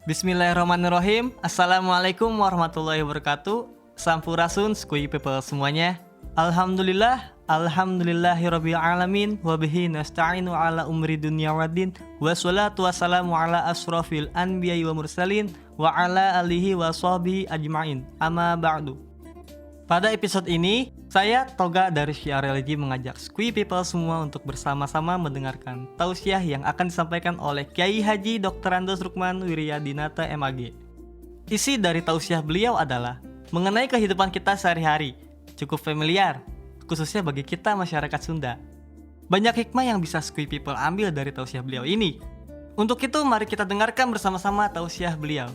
Bismillahirrahmanirrahim. Assalamualaikum warahmatullahi wabarakatuh. Sampurasun Skui People semuanya. Alhamdulillah, alhamdulillahirabbil alamin wa bihi nasta'inu ala umri dunya waddin. Wassalatu wassalamu ala asrofil anbiya'i wa mursalin wa ala alihi wa sahbihi ajmain. Amma ba'du. Pada episode ini, saya Toga dari Syiar Religi mengajak Squee People semua untuk bersama-sama mendengarkan tausiah yang akan disampaikan oleh Kiai Haji Dr. Andos Rukman Wiryadinata MAG. Isi dari tausiah beliau adalah mengenai kehidupan kita sehari-hari, cukup familiar, khususnya bagi kita masyarakat Sunda. Banyak hikmah yang bisa Squee People ambil dari tausiah beliau ini. Untuk itu, mari kita dengarkan bersama-sama tausiah beliau.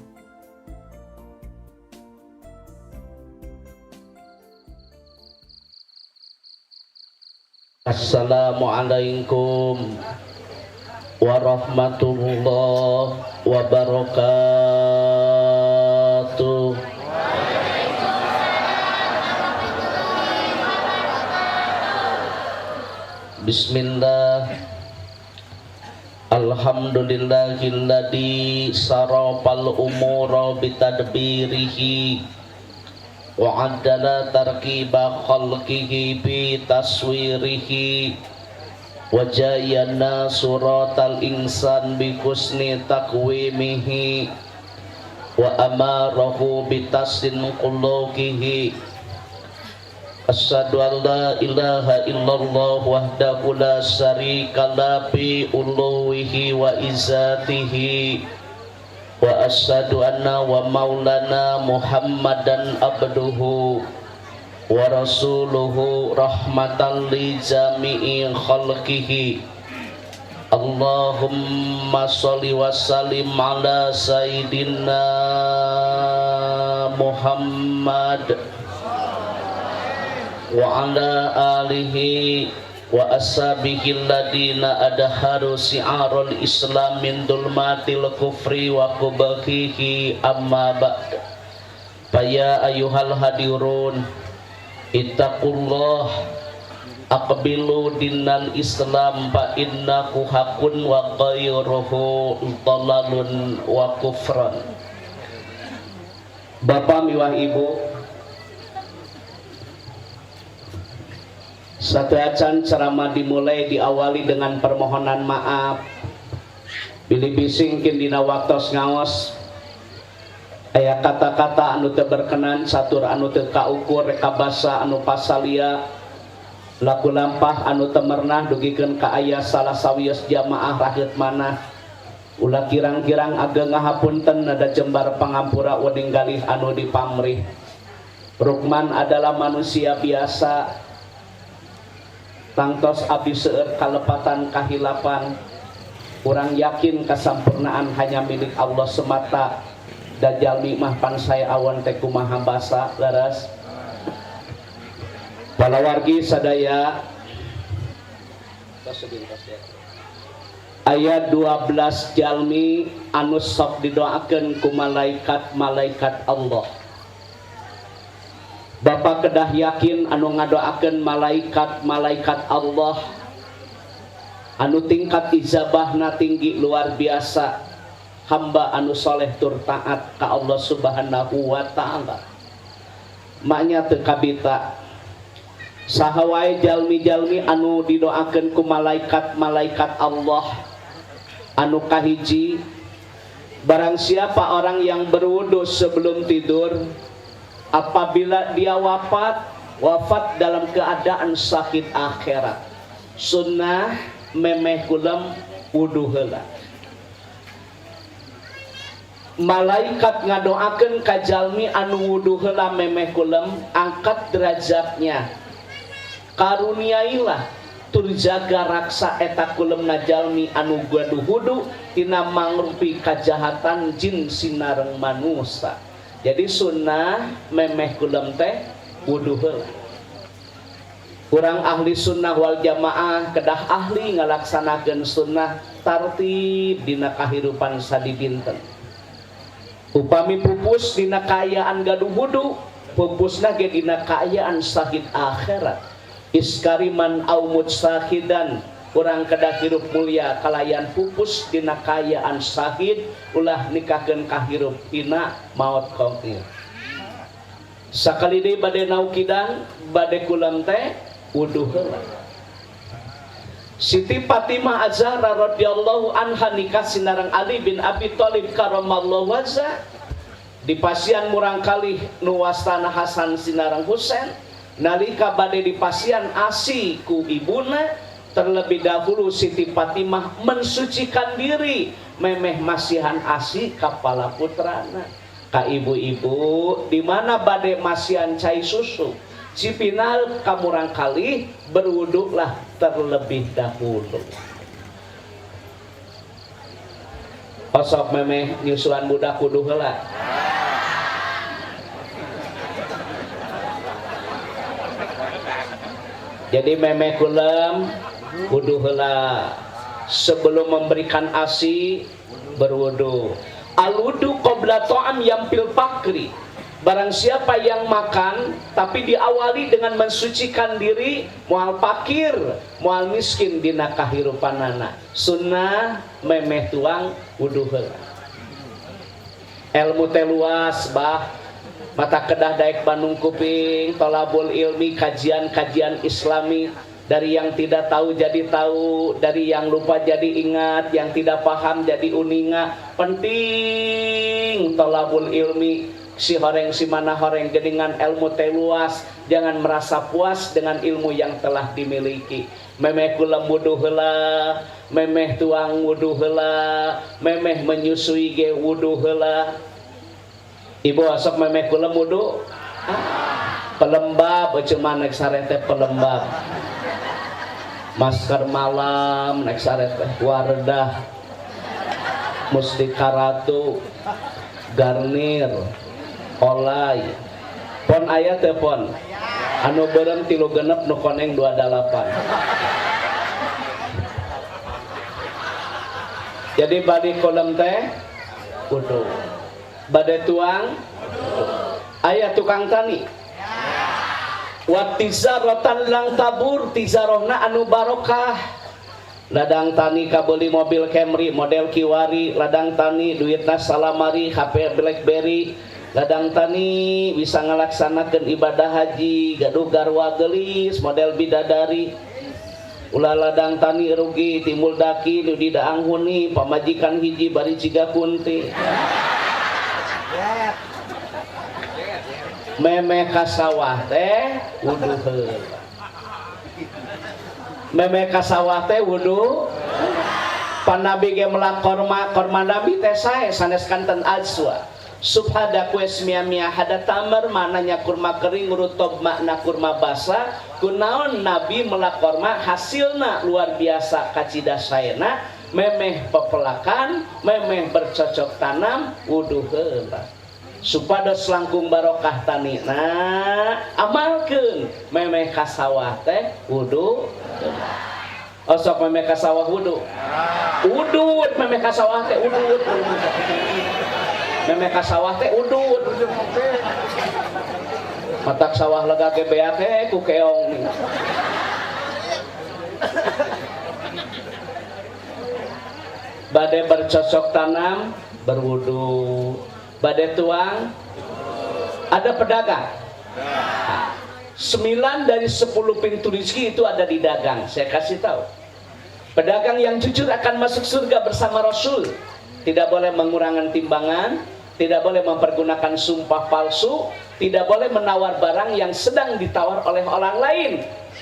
Assalamualaikum warahmatullahi wabarakatuh. Bismillah. Alhamdulillahilladzi sarafal umura bitadbirihi wa addala tarkiba khalqihi bi taswirihi wa jayyana suratal insan bi husni taqwimihi wa amarahu bi tassin qulukihi. Asyhadu an la ilaha illallah wahdahu la syarika la bi uluwihi wa izzatihi wa asyhadu anna wa maulana Muhammadan abduhu wa rasuluhu rahmatan li jami'i khalqihi. Allahumma sholli wa sallim ala sayyidina Muhammad wa ala alihi wa ashabihi alladina adharu si'arul islam min dulmatil kufri wa kubahihi. Amma ba'd. Faya ayyuhal hadirun ittaqullah aqbilu dinal islam fa innahu haqqun wa ghairuhu dhalalun wa kufran. Bapak miwah Ibu, satu acan ceramah dimulai diawali dengan permohonan maaf. Bilih bisingkin dina waktos ngaos aya kata-kata anu teu berkenan, satur anu teu kaukur, rekabasa anu pasalia, laku lampah anu teu mernah dugikeun ka aya salah sawios jamaah raheut manah. Ulah kirang-kirang ageng ngahapunten nada jembar pangampura wening galih anu dipamrih. Rukman adalah manusia biasa, tangtos abdi seueur kalepatan kahilapan. Urang yakin kasampurnaan hanya milik Allah semata. Dajjal mah pan saya awan teh kumaha basa leres. Palawargi sadaya, ayat 12 jalmi anu sok didoakeun ku malaikat-malaikat Allah. Bapak kedah yakin anu ngadoakeun malaikat-malaikat Allah anu tingkat ijabahna tinggi luar biasa, hamba anu soleh tur taat ka Allah Subhanahu wa ta'ala. Maknya teu kabita saha wae jalmi-jalmi anu didoakeun ku malaikat-malaikat Allah. Anu kahiji, barang siapa orang yang berwudu sebelum tidur, apabila dia wafat, wafat dalam keadaan sakit akhirat. Sunnah memeh kulem wudu heula. Malaikat ngadoakeun ka jalmi anu wudu heula memeh kulem, angkat derajatnya. Karuniailah tur jaga raksa eta kulemna jalmi anu gaduh wudu tina mangrupi kajahatan jin sinareng manusa. Jadi sunnah memeh kulem teh wudu heula. Urang ahli sunnah wal jamaah kedah ahli ngalaksanakeun sunnah tartib dina kahirupan sadidinten. Upami pupus dina kaayaan gaduh wudu, pupusna ge dina kaayaan sahid akhirat. Iskariman au mutsahidan Urang kedah hirup mulia kalayan pupus dina kaayaan syahid, ulah nikahkeun ka hirup hina maot kongil. Sakali deui bade naukidan bade kulem teh wuduh heula. Siti Fatimah Az-Zahra radhiyallahu anha nikah sinareng Ali bin Abi Thalib karamallahu wajhah. Di pasian murangkalih nu wastana Hasan sinareng Husain, nalika bade di pasian asi ku ibuna, terlebih dahulu Siti Fatimah mensucikan diri memeh masihan asi kapala putrana. Ka ibu-ibu di mana bade masihan cai susu, cipinal ka murangkalih berwuduklah terlebih dahulu. Osok memeh nyusuan budak kudu heula. Jadi memeh kulem wudu heula. Sebelum memberikan ASI berwudu. Al-wudu qabla ta'am yampil fakri. Barang siapa yang makan tapi diawali dengan mensucikan diri, moal fakir, moal miskin dina kahirupanana. Sunnah memeh tuang wudu heula. Ilmu teh luas bah. Mata kedah daek Bandung kuping, tolabul ilmi, kajian-kajian islami, dari yang tidak tahu jadi tahu, dari yang lupa jadi ingat, yang tidak paham jadi uninga. Penting tolabul ilmi, si horeng si mana horeng geningan ilmu teh luas, jangan merasa puas dengan ilmu yang telah dimiliki. Memeh kulem wudu heula, memeh tuang wudu heula, memeh menyusui ge wudu heula. Ibu asok memeh kulem wudu? Pelembab, cuma naik sare teh pelembab. Masker malam naik sare teh Wardah, Mustika Ratu, Garnier, Olay. Pon aya teh pon. Anu beureum 3 6 nu koneng 28. Jadi bade kulem teh wudu. Bade tuang aya tukang tani. Wa tizaratan lang tabur, tizarohna anu barokah. Ladang tani kabeli mobil Camry model kiwari, ladang tani duitna salamari HP BlackBerry, ladang tani bisa ngalaksanakeun ibadah haji gaduh garwa geulis model bidadari. Ulah ladang tani rugi timbul daki nu didaang huni pamajikan hiji bari ciga kunti. Memeh ka sawah teh wudu heula. Memeh ka sawah teh wudu. Pan Nabi ge melak korma, korma Nabi teh sae sanes kanten ajwa. Subhada kue mia hada tamar mananya kurma kering rutob makna kurma basah. Kunaon Nabi melak korma hasilna luar biasa kacida saena. Memeh pepelakan, memeh bercocok tanam wudu heula. Supados langkung barokah tanina amalkeun memeh ka sawah teh wudu. Osok memeh ka sawah wudu. Udud memeh ka sawah teh udud. Memeh ka sawah teh udud. Matak sawah lega ge beak teh ku keong. Bade bercocok tanam berwudu. Bade tuang ada pedagang. 9 dari 10 pintu rezeki itu ada di dagang. Saya kasih tahu. Pedagang yang jujur akan masuk surga bersama Rasul. Tidak boleh mengurangi timbangan, tidak boleh mempergunakan sumpah palsu, tidak boleh menawar barang yang sedang ditawar oleh orang lain.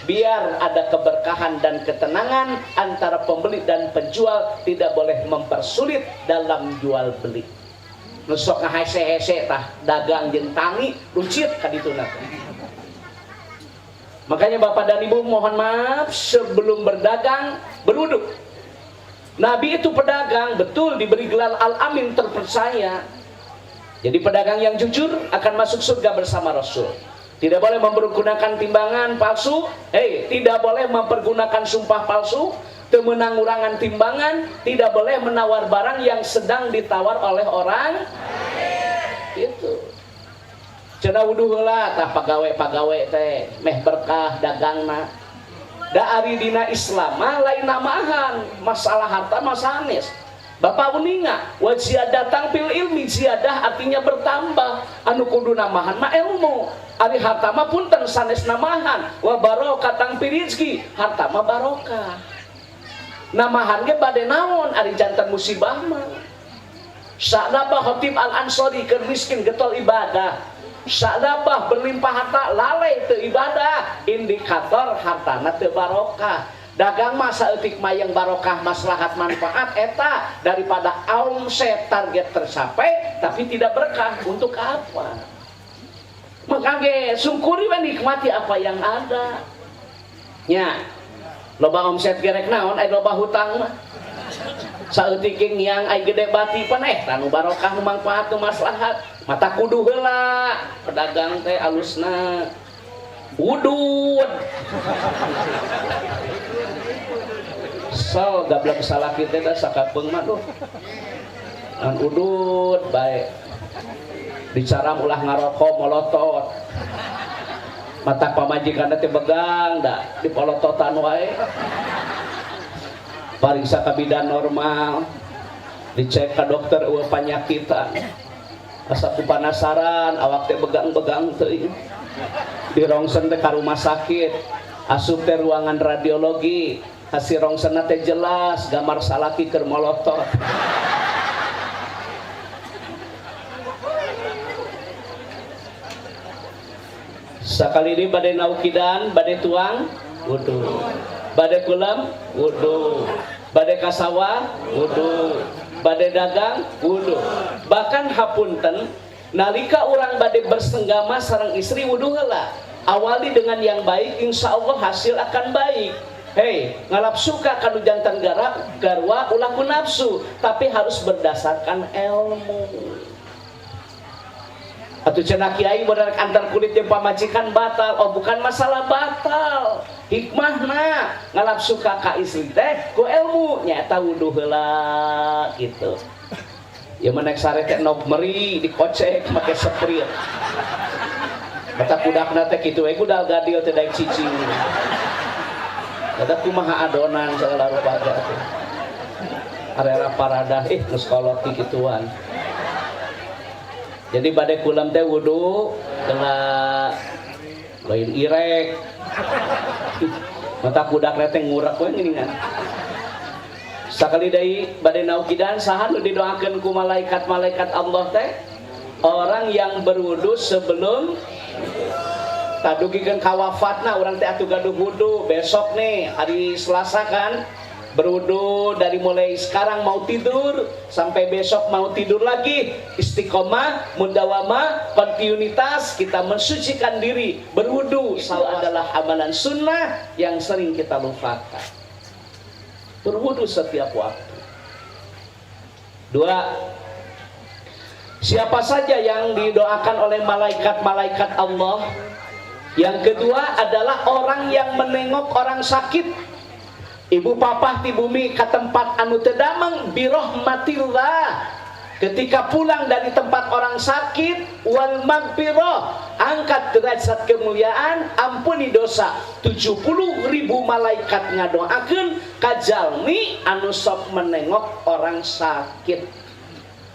Biar ada keberkahan dan ketenangan antara pembeli dan penjual, tidak boleh mempersulit dalam jual beli. Nu sok ngahese-hese tah dagang jeung tani lucit ka dituna teh. Makanya Bapak dan Ibu mohon maaf, sebelum berdagang berwudu. Nabi itu pedagang, betul diberi gelar Al-Amin, terpercaya. Jadi pedagang yang jujur akan masuk surga bersama Rasul. Tidak boleh mempergunakan timbangan palsu, tidak boleh mempergunakan sumpah palsu, temenang ngurangan timbangan, tidak boleh menawar barang yang sedang ditawar oleh orang itu. Cenah wudu heula tah pagawe-pagawe teh meh berkah dagangna. Da ari dina Islam mah lain namahan, masalah harta mah sanes. Bapak uninga, wa ziyadatang fil ilmi, ziyadah artinya bertambah. Anu kudu namahan mah ilmu. Ari harta mah punten sanes namahan. Wa barokatang fi rizki, harta mah barokah. Namahan ge bade naon ari jantan musibah mah. Sa'labah Khatib Al-Ansori keur miskin getol ibadah. Sa'labah berlimpah harta lalai teu ibadah, indikator hartana teu barokah. Dagang mah saeutik mayang barokah maslahat manfaat eta daripada omset target tercapai tapi tidak berkah, untuk apa? Maka ge sungkuri we nikmati apa yang ada. Nya loba omset gerek naon ai loba hutang mah. Saeutik yang ai gede bati pan tanu barokah nu manfaat nu maslahat. Mata kudu heula pedagang teh alusna udud. So gablek salaki teh da sakapeung mah duh. Ngan udud bae. Bicara ulah ngarokok molotot. Mata pamajikan teh begang da dipolototan wae. Pariksa ka bidan normal, dicek ka dokter eueuh panyakitan. Asa ku panasaran awak teh begang-begang teuing. Dirongsen teh ka rumah sakit, asup teh ruangan radiologi, hasil rongsenna teh jelas gambar salaki keur molotot. Sakali deui bade naukidan, bade tuang wudu. Bade kulem wudu. Bade kasawah wudu. Bade dagang wudu. Bahkan hapunten nalika urang bade bersenggama sareng istri wudu heula. Awali dengan yang baik, insya Allah hasil akan baik. Hei, ngalap suka kanu jantan garak garwa ulah ku nafsu, tapi harus berdasarkan ilmu. Atuh cenah kiai modal antar kulit jeung pamajikan batal. Oh, bukan masalah batal. Hikmahna ngalap suka ka istri teh ku ilmu nyaeta wudu heula gitu. Ya menek sare teh nog meri dikocek make seprit. Mata kudakna teh kitu we gudal gadil teh daek cicing. Eta kumaha adonan segala rupa teh. Arera paradah geus kolot kituan. Jadi bade kulem teh wudu heula lain irek. Mata kudak teh ngurek we geuningan. Sakali deui bade naukidan saha nu didoakeun ku malaikat-malaikat Allah teh? Orang yang berwudu sebelum tadugikeun ka wafatna urang teh atuh gaduh wudu. Besok nih hari Selasa kan berwudu dari mulai sekarang mau tidur sampai besok mau tidur lagi, istiqomah, mudawamah, kontinuitas kita mensucikan diri berwudu. Itu adalah amalan sunnah yang sering kita lupakan. Berwudu setiap waktu. Dua, siapa saja yang didoakan oleh malaikat-malaikat Allah? Yang kedua adalah orang yang menengok orang sakit. Ibu papah di bumi ke tempat anu teu damang birahmatillah. Ketika pulang dari tempat orang sakit, wal magfirah, angkat derajat kemuliaan, ampuni dosa. 70.000 malaikat ngadoakeun ka jalmi anu sok menengok orang sakit.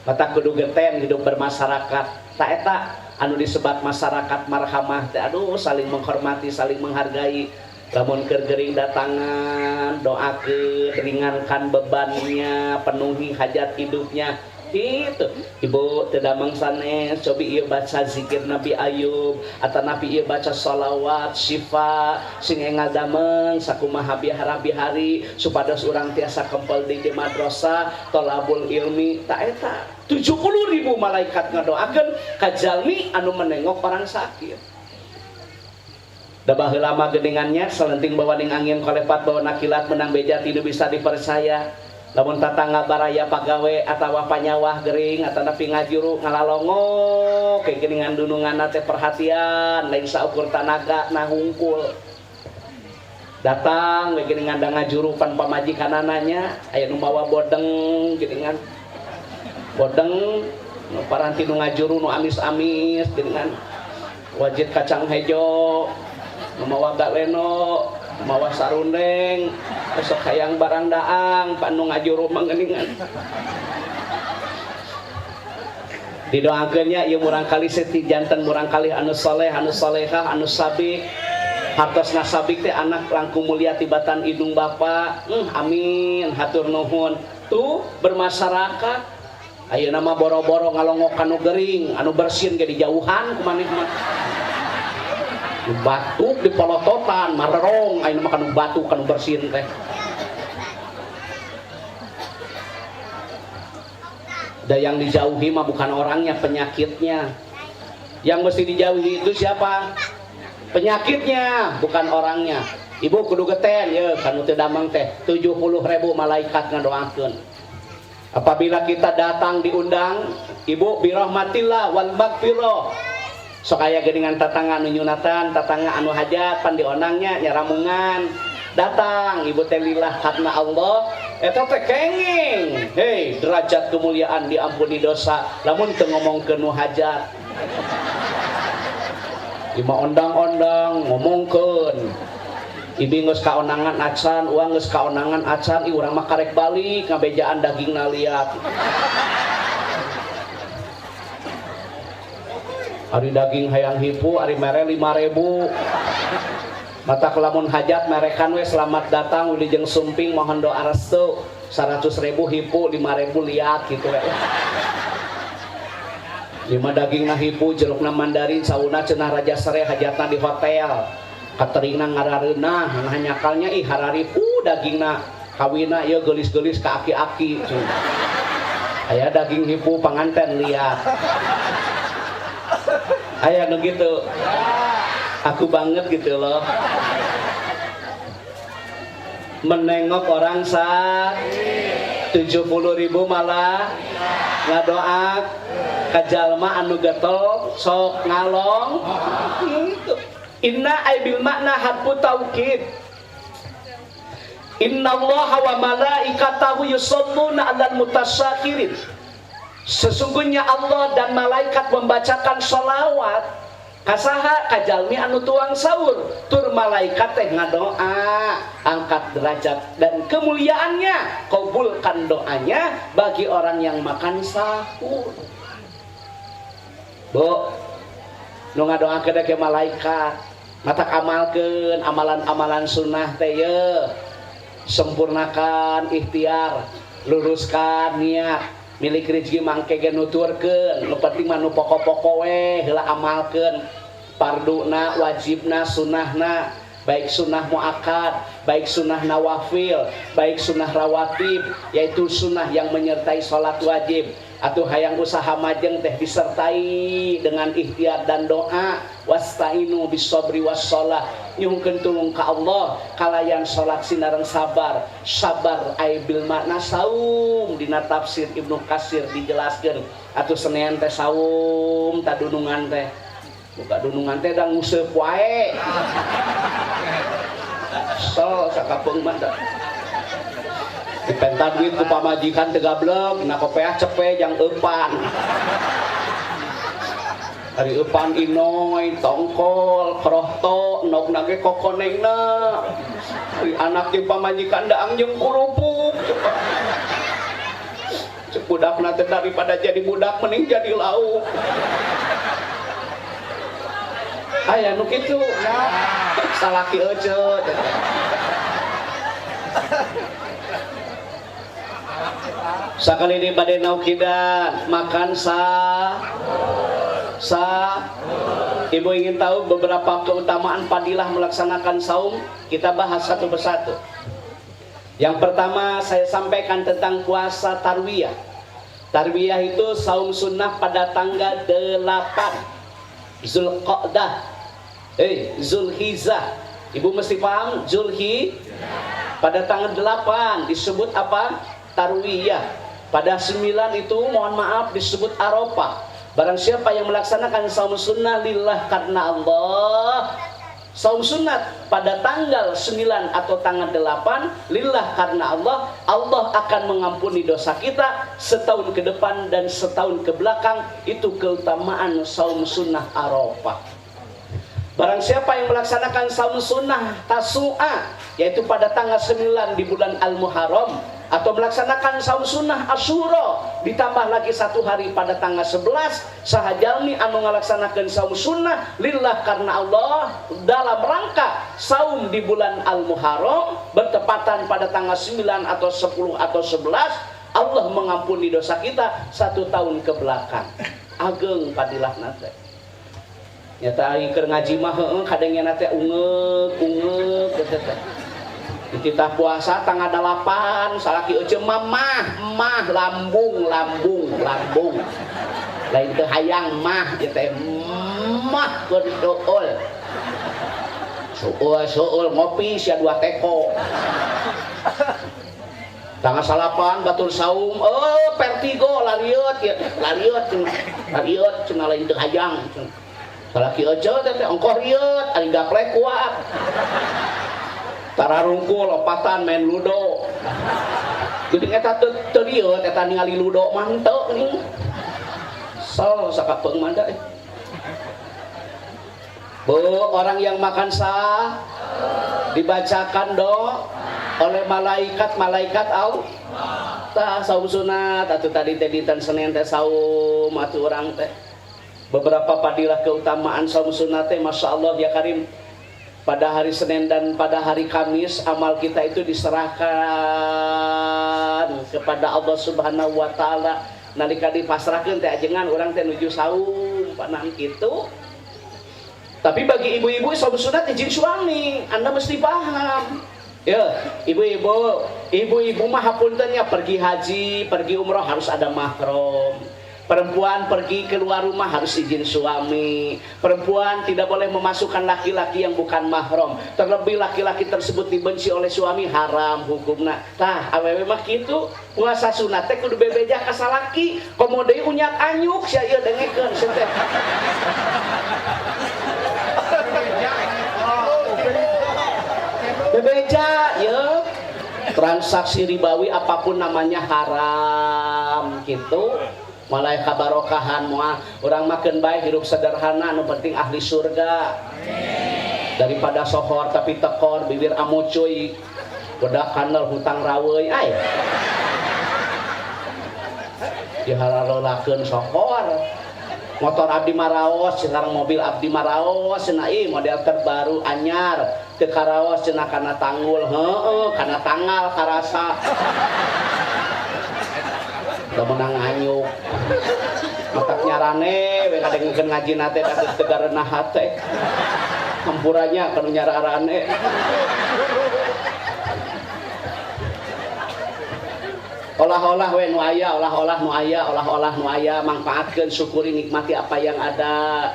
Mata kudu geten hidup bermasyarakat. Ta eta anu disebat masyarakat marhamah teh, aduh saling menghormati, saling menghargai. Lamun keur gering datangan, doakeun, ringankan bebannya, penuhi hajat hidupnya. Gitu. Ibu teu damang sanes, cobi ieu baca zikir Nabi Ayub atau Nabi ieu baca sholawat syifa sing enggal dameng sakumaha bihara-bihari supados urang tiasa kempel di madrasah tolabul ilmi. Ta eta 70.000 malaikat ngadoakeun ka jalmi anu menengok orang sakit. Da baheula mah geuningannya salenting bawa ning angin kolepat bawa nakilat menang beja tidak bisa dipercaya. Lamun tatangga baraya pagawe atawa panyawah gering atau nepi ngajuru ngalalongo kayak geuningan dununganna teh perhatian lain saukur tanaga nah hungkul. Datang we geuningan da ngajuru pan pamajikanana aya nu mawa bodeng geuningan. Bodeng nu paranti nu ngajuru nu amis-amis geuningan. Wajit kacang hejo nu mawa galeno. Mawa sarundeng, besok hayang barang daang, panu ngajuru mah geuningan. Didoakeun nya ieu murangkalih seti janten murangkalih anu soleh, anu solehah, anu sabik. Hartosna sabik teh anak langkung mulia tibatan indung bapa. Amin, hatur nuhun. Tuh bermasyarakat. Ayeuna mah boro-boro ngalongok anu gering, anu bersin ge dijauhan ku maneh mah. Nu batuk dipolototan, marerong ayeuna mah kanu batuk kanu bersin teh. Da yang dijauhi mah bukan orangnya, penyakitnya. Yang mesti dijauhi itu siapa? Penyakitnya, bukan orangnya. Ibu kudu geten ye kanu teu damang teh 70.000 malaikat ngadoakeun. Apabila kita datang diundang, ibu birahmatillah wal magfirah. Sok aya geuningan tatangga anu nyunatan, tatangga anu hajat pan diondangnya nyaramungan. Datang ibu teh lillah karena Allah, eta teh kenging. Hei, derajat kemuliaan diampuni dosa lamun teu ngomongkeun nu hajat. Lima ondang-ondang ngomongkeun. Ibi geus kaonangan acan, uang geus kaonangan acan, ih urang mah karek balik ngabejaan dagingna liat. Ari daging hayang hipu, ari mere 5.000. Mata kelamun hajat merekan we selamat datang wilujeng sumping mohon doa restu 100.000 hipu 5.000 liat gitu we. 5 dagingna hipu jerukna mandarin sauna cenah raja sere hajatna di hotel. Kateringna ngarareunah nah nyakalnya ih hararipu dagingna kawina ieu geulis-geulis ka aki-aki. Aya daging hipu panganten liat. Aya nu gitu. Aku banget gitu loh. Menengok orang sakit 70.000 malah ngadoak ka jalma anu getol sok ngalong gitu. Inna ay bil makna harfu taukid. Innallaha wa malaikatahu yusholluna 'alal mutasyakirin. Sesungguhnya Allah dan malaikat membacakan sholawat kasaha kajalmi anu tuang sahur tur malaikat teh ngadoa angkat derajat dan kemuliaannya, kabulkan doanya bagi orang yang makan sahur. Bu, nu ngadoakeun ke malaikat, matak amalkeun amalan-amalan sunnah teh ye. Sempurnakan ikhtiar, luruskan niat, milik rezeki mangke ge nuturkeun, nu penting mah nu pokok-pokok we heula amalkeun. Farduna, wajibna, sunnahna, baik sunnah muakkad, baik sunnah nawafil, baik sunnah rawatib, yaitu sunnah yang menyertai salat wajib. Atau hayang usaha majeng teh disertai dengan ikhtiar dan doa. Wastainu bisobri wassalah, nyuhunkeun tulung ka Allah kalayan salat sinareng sabar. Sabar ay bil makna saum, dina tafsir Ibnu Katsir dijelaskeun. Atuh Senin teh saum tadunungan teh. Buka dunungan teh da nguseup wae. Kesel sakapeung mah da. Dipenta duit ku pamajikan teu gablek, na kopeah cepe jang eupan. Ari eupan inoy, tongkol, krohto, endogna ge kokonengna. Ari anak jeung pamajikan daang jeung kurupuk. Cek budakna teh daripada jadi budak mending jadi lauk. Aya nu kitu. Salaki euceut. Sakali di bade naukidan makan sa sa. Ibu ingin tahu beberapa keutamaan fadilah melaksanakan saum? Kita bahas satu persatu. Yang pertama saya sampaikan tentang puasa tarwiyah. Tarwiyah itu saum sunnah pada tanggal 8 Zulqa'dah, Zulhijjah. Ibu mesti paham Zulhi pada tanggal 8 disebut apa? Tarwiyah. Pada 9 itu mohon maaf disebut Arafah. Barang siapa yang melaksanakan saum sunnah lillah karena Allah, saum sunat pada tanggal 9 atau tanggal 8 lillah karena Allah, Allah akan mengampuni dosa kita setahun ke depan dan setahun ke belakang. Itu keutamaan saum sunnah Arafah. Barang siapa yang melaksanakan saum sunnah Tasu'a, yaitu pada tanggal 9 di bulan Al-Muharram, atau melaksanakan saum sunnah Asyura ditambah lagi satu hari pada tanggal 11, saha jalmi anu ngalaksanakeun saum sunnah lillah karena Allah dalam rangka saum di bulan Al-Muharram bertepatan pada tanggal 9 atau 10 atau 11, Allah mengampuni dosa kita 1 tahun ke belakang. Ageng padilahna teh. Nyata aing keur ngaji mah heueuh kadangna teh ungeuk ungeuk teh teh. Dititah puasa tanggal 8 salaki euceum mah mah lambung lambung lambung. Lain teu hayang mah ieu teh mah keur suul. Suul suul ngopi sia 2 teko. Tanggal 8 batur saum, vertigo lariut ya, lariut cenah, lariut cenah lain teu hayang cenah. Salaki euceut teh ongkoh rieut, ari gaplek kuat. Tararungkul lopatan main ludo. Jadi eta teu rieut eta ningali ludo mah henteu geuning. Sel sakapeung mah da. Bu, orang yang makan sah dibacakan do oleh malaikat-malaikat au. Tah saum sunat atuh tadi teh dinten Senin teh saum atuh urang teh. Beberapa fadilah keutamaan saum sunat teh Masya Allah ya Karim. Pada hari Senin dan pada hari Kamis amal kita itu diserahkan kepada Allah Subhanahu wa taala. Nalika dipasrahkeun teh ajengan urang teh nuju saum panan kitu. Tapi bagi ibu-ibu saum sunat izin suami, Anda mesti paham. Ya, ibu-ibu, ibu-ibu mah hapuntennya pergi haji, pergi umroh harus ada mahram. Perempuan pergi keluar rumah harus izin suami. Perempuan tidak boleh memasukkan laki-laki yang bukan mahram. Terlebih laki-laki tersebut dibenci oleh suami, haram hukumna. Tah, awewe mah kitu, puasa sunat teh kudu bebeja ka salaki. Komo deui unyak anyuk sia ieu dengekeun sia teh. Bebeja ye. Transaksi ribawi apapun namanya haram gitu. Malaikat kabarokahan moal urang makeun bae hirup sederhana nu penting ahli surga. Daripada sohor tapi tekor bibir amucuy bedak kanal hutang raweuy ai. Dihalalolakeun sohor. Motor abdi maraos sekarang mobil abdi maraos cenah ih model terbaru anyar teu karaos cenah kana tanggul heueuh kana tanggal karasa. Da meunang anyuk. Matak nyarane we kadengkeun ngajina teh ka teu garenah hate. Hampurannya kanu nyararane. Olah-olah we nu aya, olah-olah nu aya, olah-olah nu aya, mangfaatkeun, syukuri, nikmati apa yang ada.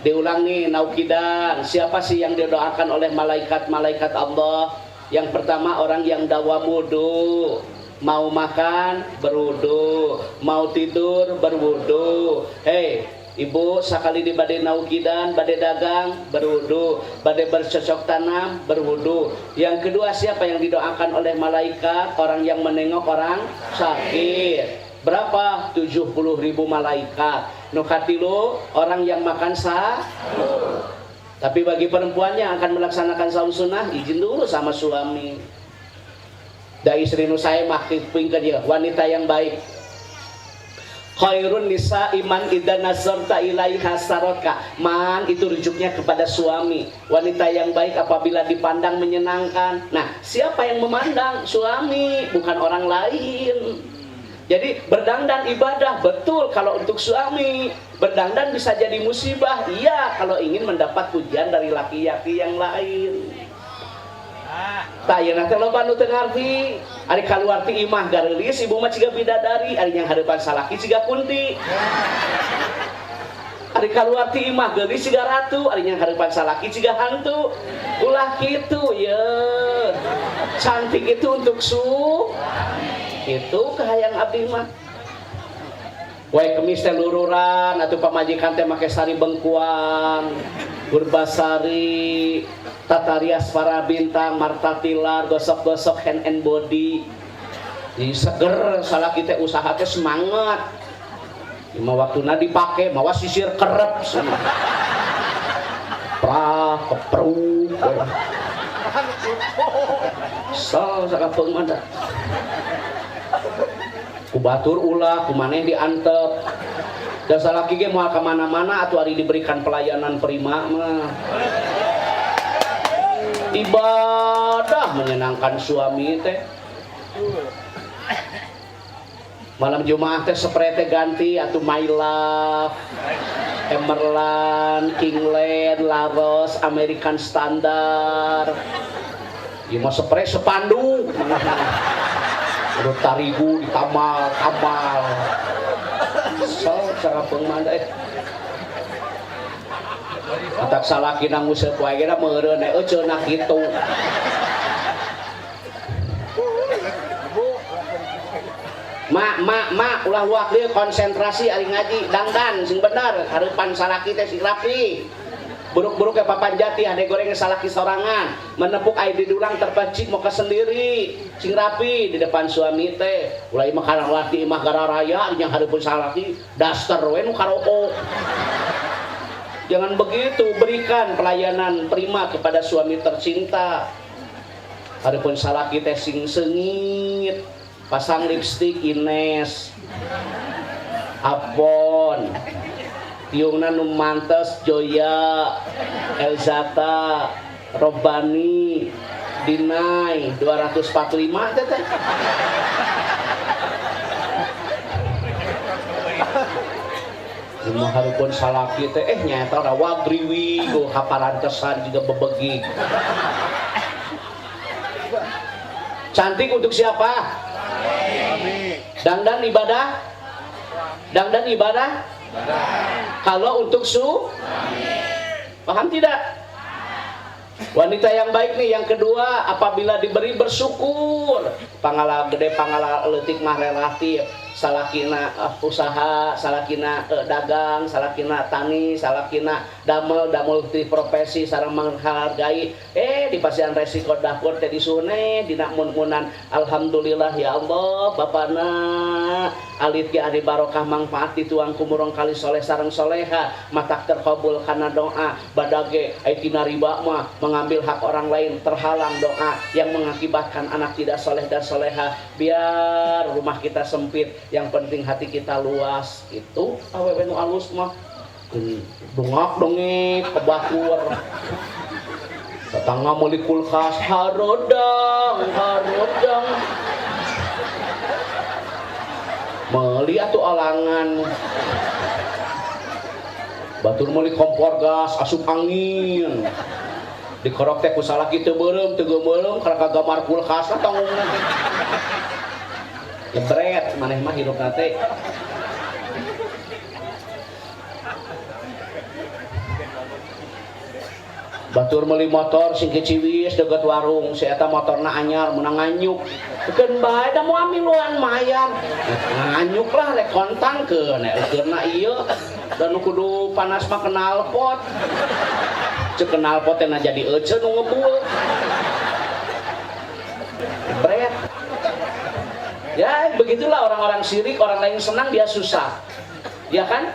Diulangi naukidan, siapa sih yang didoakan oleh malaikat-malaikat Allah? Yang pertama orang yang dawam wudu. Mau makan berwudu, mau tidur berwudu. Hei, ibu sakali di bade naukidan, bade dagang berwudu, bade bercocok tanam berwudu. Yang kedua siapa yang didoakan oleh malaikat? Orang yang menengok orang sakit. Berapa? 70.000 malaikat. Nu katilu orang yang makan sah. Tapi bagi perempuan yang akan melaksanakan saum sunnah, izin dulu sama suami. Da istri nu sae mah pingkeun ieu, wanita yang baik. Khairun nisa iman idza nazarta ilaiha saraka. Man itu rujuknya kepada suami. Wanita yang baik apabila dipandang menyenangkan. Nah, siapa yang memandang? Suami, bukan orang lain. Jadi berdangdan ibadah betul kalau untuk suami. Berdangdan bisa jadi musibah, iya kalau ingin mendapat pujian dari laki-laki yang lain. Tah ayeuna teh loba nu teu ngarti. Ari kaluar ti imah gareulis ibu mah ciga bidadari, ari yang hareupan salaki ciga kunti. Ari kaluar ti imah geulis ciga ratu, ari yang hareupan salaki ciga hantu. Ulah kitu ye. Cantik itu untuk su. Itu kahayang abdi mah. Wae kemis teh lururan atuh pamajikan teh make sari bengkuang, purbasari, tata rias para bintang, marta tilar, gosok-gosok hand and body. Jadi seger salaki teh usaha teh semangat. Lima waktuna dipake mawa sisir kerep semua. Keprak, kepruk. Sal sakapeung mah da. Ku batur ulah, ku maneh diantep. Da salaki ge moal ka mana-mana atuh ari diberikan pelayanan prima mah. Ibadah menyenangkan suami teh. Malam Jumat teh spray teh ganti atuh My Love, Emerlan, Kingland, Laros, American Standard. Ieu mah spray sepanduk. Udah tarigu ditamal-tamal. So, sakapeung mah teh. Atak salaki nguseup wae ge da meureun eceuna kitu. Mak, mak, mak, ulah luak deui konsentrasi ari ngaji, dangdan sing bener, hareupan salaki teh sing rapi. Buruk-buruk ke papan jati, hade goreng salaki sorangan, menepuk air di dulang terpecik moka sendiri, sing rapi di depan suami teh. Ulah imah karang laki imah gara raya yang hareupeun salaki, daster we nu karoko. Jangan begitu, berikan pelayanan prima kepada suami tercinta. Hareupeun salaki teh sing seungit. Pasang lipstik Ines, Avon, tiungna nu mantes Joya, Elzata, Robani, Dinai 245 teh teh. Imah hareupeun salaki teh nyaeta rawagriwi go kaparantesan juga bebegig. Cantik untuk siapa? Dangdan ibadah? Dangdan ibadah? Kalau untuk su? Paham tidak? Wanita yang baik nih, yang kedua, apabila diberi bersyukur. Pangala gede, pangala leutik mah relatif. Salakina usaha, salakina dagang, salakina tani, salakina damel, damel di profesi, sareng menghargai. Di pasian resiko dapur teh disune, dina mun-munan. Alhamdulillah ya Allah, bapana alit ge ari barokah mangfaat dituang ku murang kali soleh sareng soleha, matak terkabul kana doa, badage ai tina riba mah mengambil hak orang lain terhalang doa yang mengakibatkan anak tidak soleh dan soleha. Biar rumah kita sempit, yang penting hati kita luas. Itu awewe nu alus mah dongak dongek ke batur. Tetangga meuli kulkas harodang harodang. Meuli atuh alangan. Batur meuli kompor gas asup angin. Dikorok teh ku salaki teu beureum teu geumeuleuh kana kagamar kulkas lah tanggungna teh. Jebret maneh mah hirupna teh. Batur meuli motor sing keciwis deukeut warung, si eta motorna anyar meunang nganyuk. Keun bae da moal miluan mayar. Nganyuk lah rek kontangkeun, eukeurna ieu da nu kudu panas mah knalpot. Ceuk knalpot teh na jadi ece nu ngebul. Jebret. Ya begitulah orang-orang sirik, orang lain senang dia susah. Ya kan?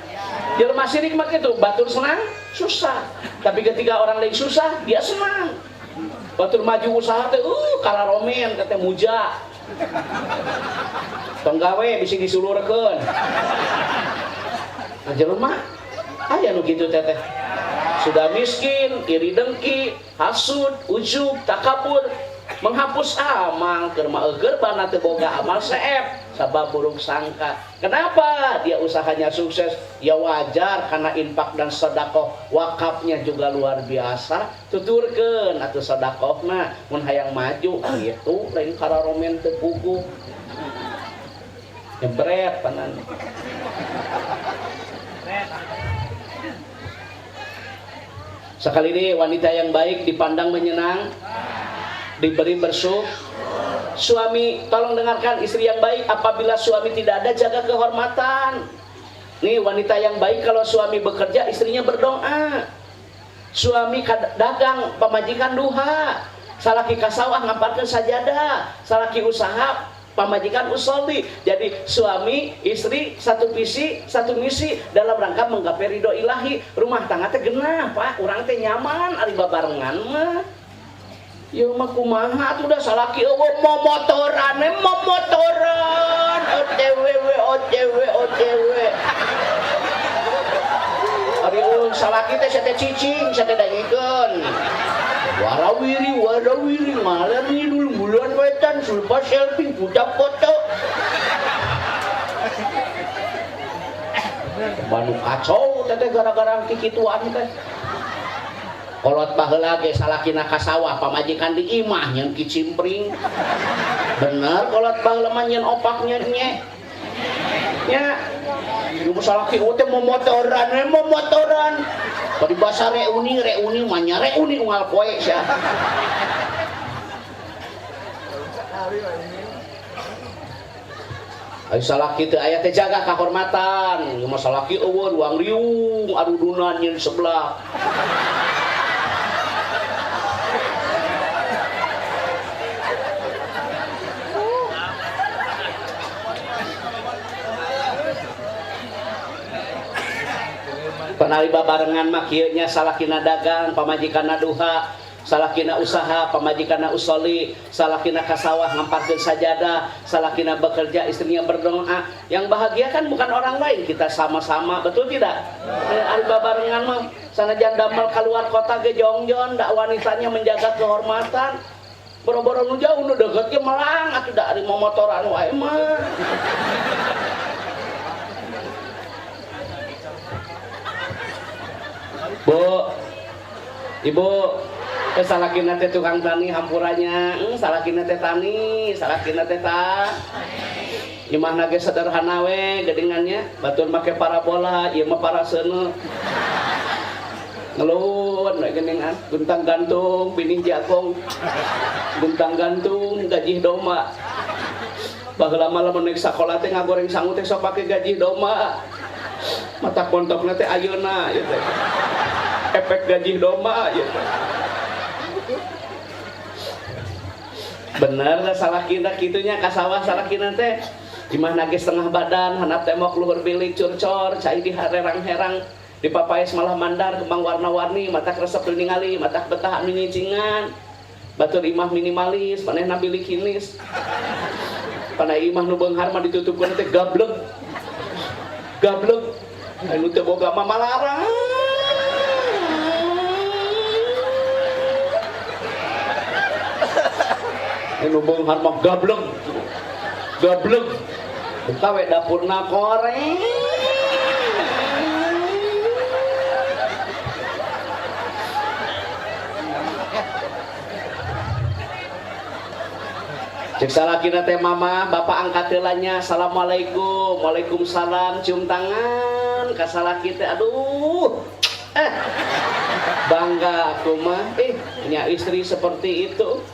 Jelema sirik mah kitu, batur senang susah. Tapi ketika orang lain susah, dia senang. Batur maju usaha teh, kararomen teh muja. Tong gawe bisi disulurkeun. Nah, jelema aya nu kitu teh teh. Sudah miskin, iri dengki, hasud, ujub, takabur, menghapus amal, keur mah eueur bana teu boga amal seep, sabab buruk sangka. Kenapa dia usahanya sukses? Ya wajar karena infak dan sedekah, wakafnya juga luar biasa. Tuturkeun atuh sedekahna mun hayang maju kitu lain kararomen teu puguh. Jebret panan. Sekali ini wanita yang baik dipandang menyenang, diberi bersyukur. Suami, tolong dengarkan, istri yang baik apabila suami tidak ada jaga kehormatan. Nih wanita yang baik kalau suami bekerja istrinya berdoa. Suami dagang pamajikan duha, salaki ka sawah ngamparkeun sajadah, salaki usaha Pamajikan usolli. Jadi suami istri satu visi satu misi dalam rangka menggapai ridho ilahi. Rumah tangga teh genah Pak, urang teh nyaman ari babarengan mah. Ieu mah kumaha atuh da salaki eueuh momotoran, momotoran OTW OTW OTW. Ari eueuh salaki teh sia teh cicing, sia teh dangikeun. Warawiri warawiri ngaler ngidul bulan wetan sulpa selfie budak foto. Banu kacau teh gara-gara kikituan teh. Kolot baheula ge salakina ka sawah pamajikan di imah nyeun kicimpring. Bener kolot baheula mah nyeun opak nyeun nye. Nya nu salaki teh momotoran we momotoran. Paribasa reuni reuni mah nya reuni unggal poe sia. Ai salaki teh aya teh jaga kahormatan. Nu salaki eueuh ruang riung adudunan nyeun sebelah. Penali babarengan mah kieu nya salakina dagang pamajikanna duha, salakina usaha pamajikanna usoli, salakina ka sawah ngamparkeun sajadah, salakina bekerja istrinya berdoa. Yang bahagia kan bukan orang lain, kita sama-sama, betul tidak? Ari babarengan mah sanajan damel keluar kota ge jongjon, dak wanitanya menjaga kehormatan. Boro-boro nu jauh nu deukeut ge melang atuh da ari momotoran wae mah. Bu, ibu, salakina teh tukang tani hampuranya, salakina teh tani, salakina teh ta. Imahna ge sederhana we geuningannya, batur make parabola, ieu mah paraseuneu. Ngeluhun we geuningan, guntang gantung binih jagung. Guntang gantung gajih domba. Baheula mah lamun naik sakola teh ngagoreng sangu teh sok pake gajih domba. Mata kontokna teh ayeuna ieu teh. Efek gajih domba ya. Bener lah salakina kitunya ka sawah salakina teh imahna ge setengah badan handap tembok luhur bilik curcor cai di herang-herang di papaes malah mandar kembang warna-warni mata resep nu ningali mata betah anu nyicingan batur imah minimalis manehna bilik hinis pana imah nu beunghar mah ditutupkeun teh gableg gableg anu teu boga mah malarang. Anu beunghar mah gableg gableg buka we dapurna koreng. Cek salakina teh mama bapak angkat heula nya, assalamualaikum waalaikumsalam, cium tangan ka salaki teh, aduh bangga aku mah punya istri seperti itu.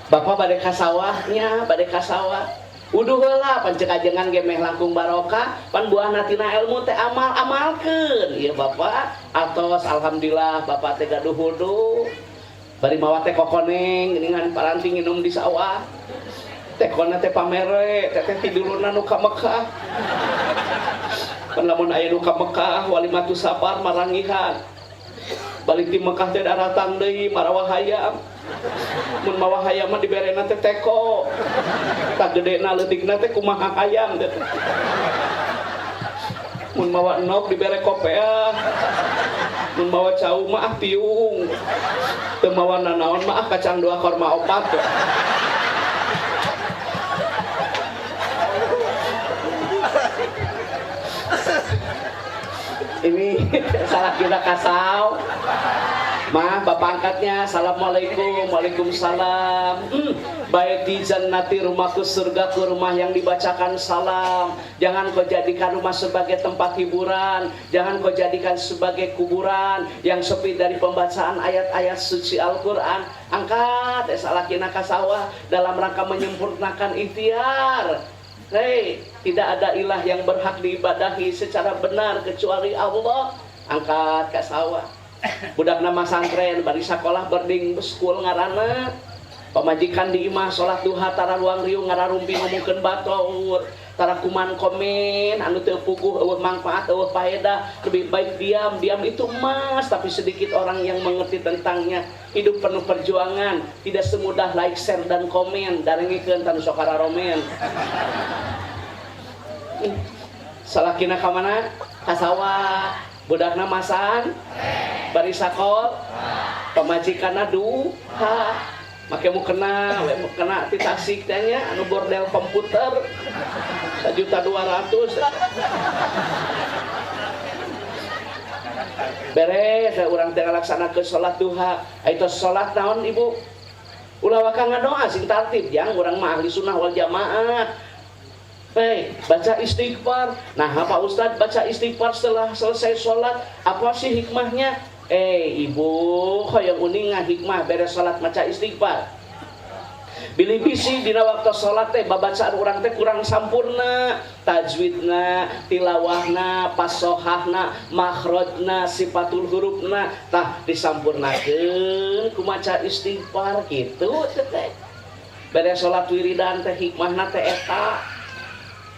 Bapak bade ka sawahnya, bade ka sawah. Uduh heula pancek ajengan ge meh langkung barokah, pan buahna tina ilmu teh amal amalkeun. Ieu bapak atos alhamdulillah bapak teh gaduh wudu. Bari mawa teh kokoneng geuningan paranti nginum di sawah. Tekona teh pamere, teh teh tidurna nu ka Mekah. Pan lamun aya nu ka Mekah walimatu sabar marangihan. Balik di Mekah teh daratang deui marawa hayam. Mun mawa hayam mah diberena teh teko. Tah gedena leutikna teh kumaha hayam teh. Mun mawa endog dibere kopeah. Mun mawa cau mah ah tiung. Teu mawa nanaon mah ah kacang dua korma opat. Ini salah kita kasau. Mah bapak angkatnya, assalamualaikum, waalaikumsalam. Baiti jannati, rumahku surgaku, rumah yang dibacakan salam. Jangan kau jadikan rumah sebagai tempat hiburan, jangan kau jadikan sebagai kuburan yang sepi dari pembacaan ayat-ayat suci Al-Quran. Angkat salakina kasawah dalam rangka menyempurnakan ikhtiar. Hei, tidak ada ilah yang berhak diibadahi secara benar kecuali Allah. Angkat ke sawah. Budak nama santren bari sakolah berding school ngaranna. Pamajikan di imah salat duha tara luang riung ngararumpi ngomongkeun batur, tara kuman komen anu teu puguh eueuh manfaat eueuh faedah, lebih baik diam. Diam itu emas, tapi sedikit orang yang mengerti tentangnya. Hidup penuh perjuangan, tidak semudah like, share dan komen. Darengikeun tanu sok romen. Salakina ka mana? Ka sawah. Budakna masan, bari sakol, pamajikanna duha. Make mukena, we mukena ti Tasik teh nya anu bordel komputer 1.200.000. Beres urang teh ngalaksanakeun salat duha. Ari salat naon ibu? Ulah waka ngadoa sing tartib jang urang mah ahli sunnah wal jamaah. Hei, baca istighfar. Nah, Pak Ustad baca istighfar setelah selesai sholat, apa sih hikmahnya? Ibu, hoyong uninga hikmah beres sholat maca istighfar. Bilih bisi dina waktu sholat teh babacaan urang teh kurang sampurna, tajwidna, tilawahna, pasohahna, makhrajna, sifatul hurufna, tah disampurnakeun ku maca istighfar kitu teh. Beres sholat wiridan teh hikmahna teh eta.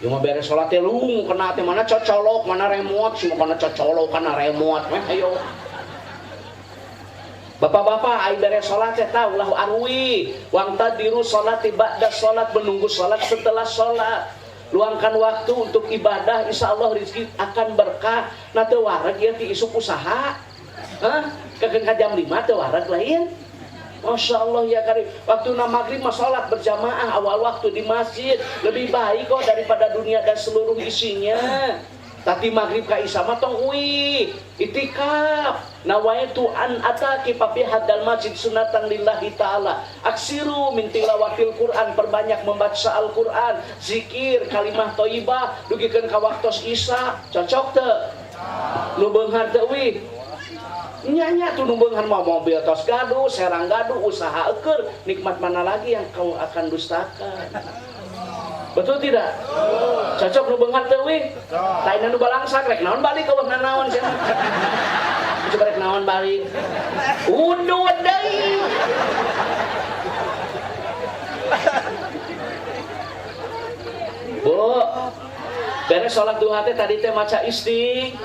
Ieu mah beres sholat teh lung kena teh mana cocolok, mana remote, semua kana cocolok kana remote meh ayo. Bapak-bapak ai beres salat teh tah ulah arwi, wang tadiru salati ba'da salat, menunggu salat setelah salat. Luangkan waktu untuk ibadah, insyaallah rezeki akan berkah. Nah teu wareg ieu ti isuk usaha. Hah? Kekeun ka jam 5 teu wareg lain. Masya Allah ya karim. Waktu na maghrib mah salat berjamaah awal waktu di masjid lebih baik kok daripada dunia dan seluruh isinya. Tapi maghrib ka isya mah tong uih, itikaf. Nawaitu an ataki fi hadzal masjid sunatan lillahi taala. Aksiru min tilawatil Quran, perbanyak membaca Al-Quran, zikir, kalimah thayyibah, dugikeun ka waktos isya. Cocok teu? Nu beunghar teu uih? Nya tuh nu beunghar mah mobil tos gaduh, serang gaduh, usaha eukeur, nikmat mana lagi yang kau akan dustakan? Betul tidak? Cocok nu beunghar teu uih? Lain nu balangsak rek naon balik eueuh nanaon cenah. Coba rek naon balik. Udud deui. Bu, beres sholat duha teh tadi teh maca istighfar,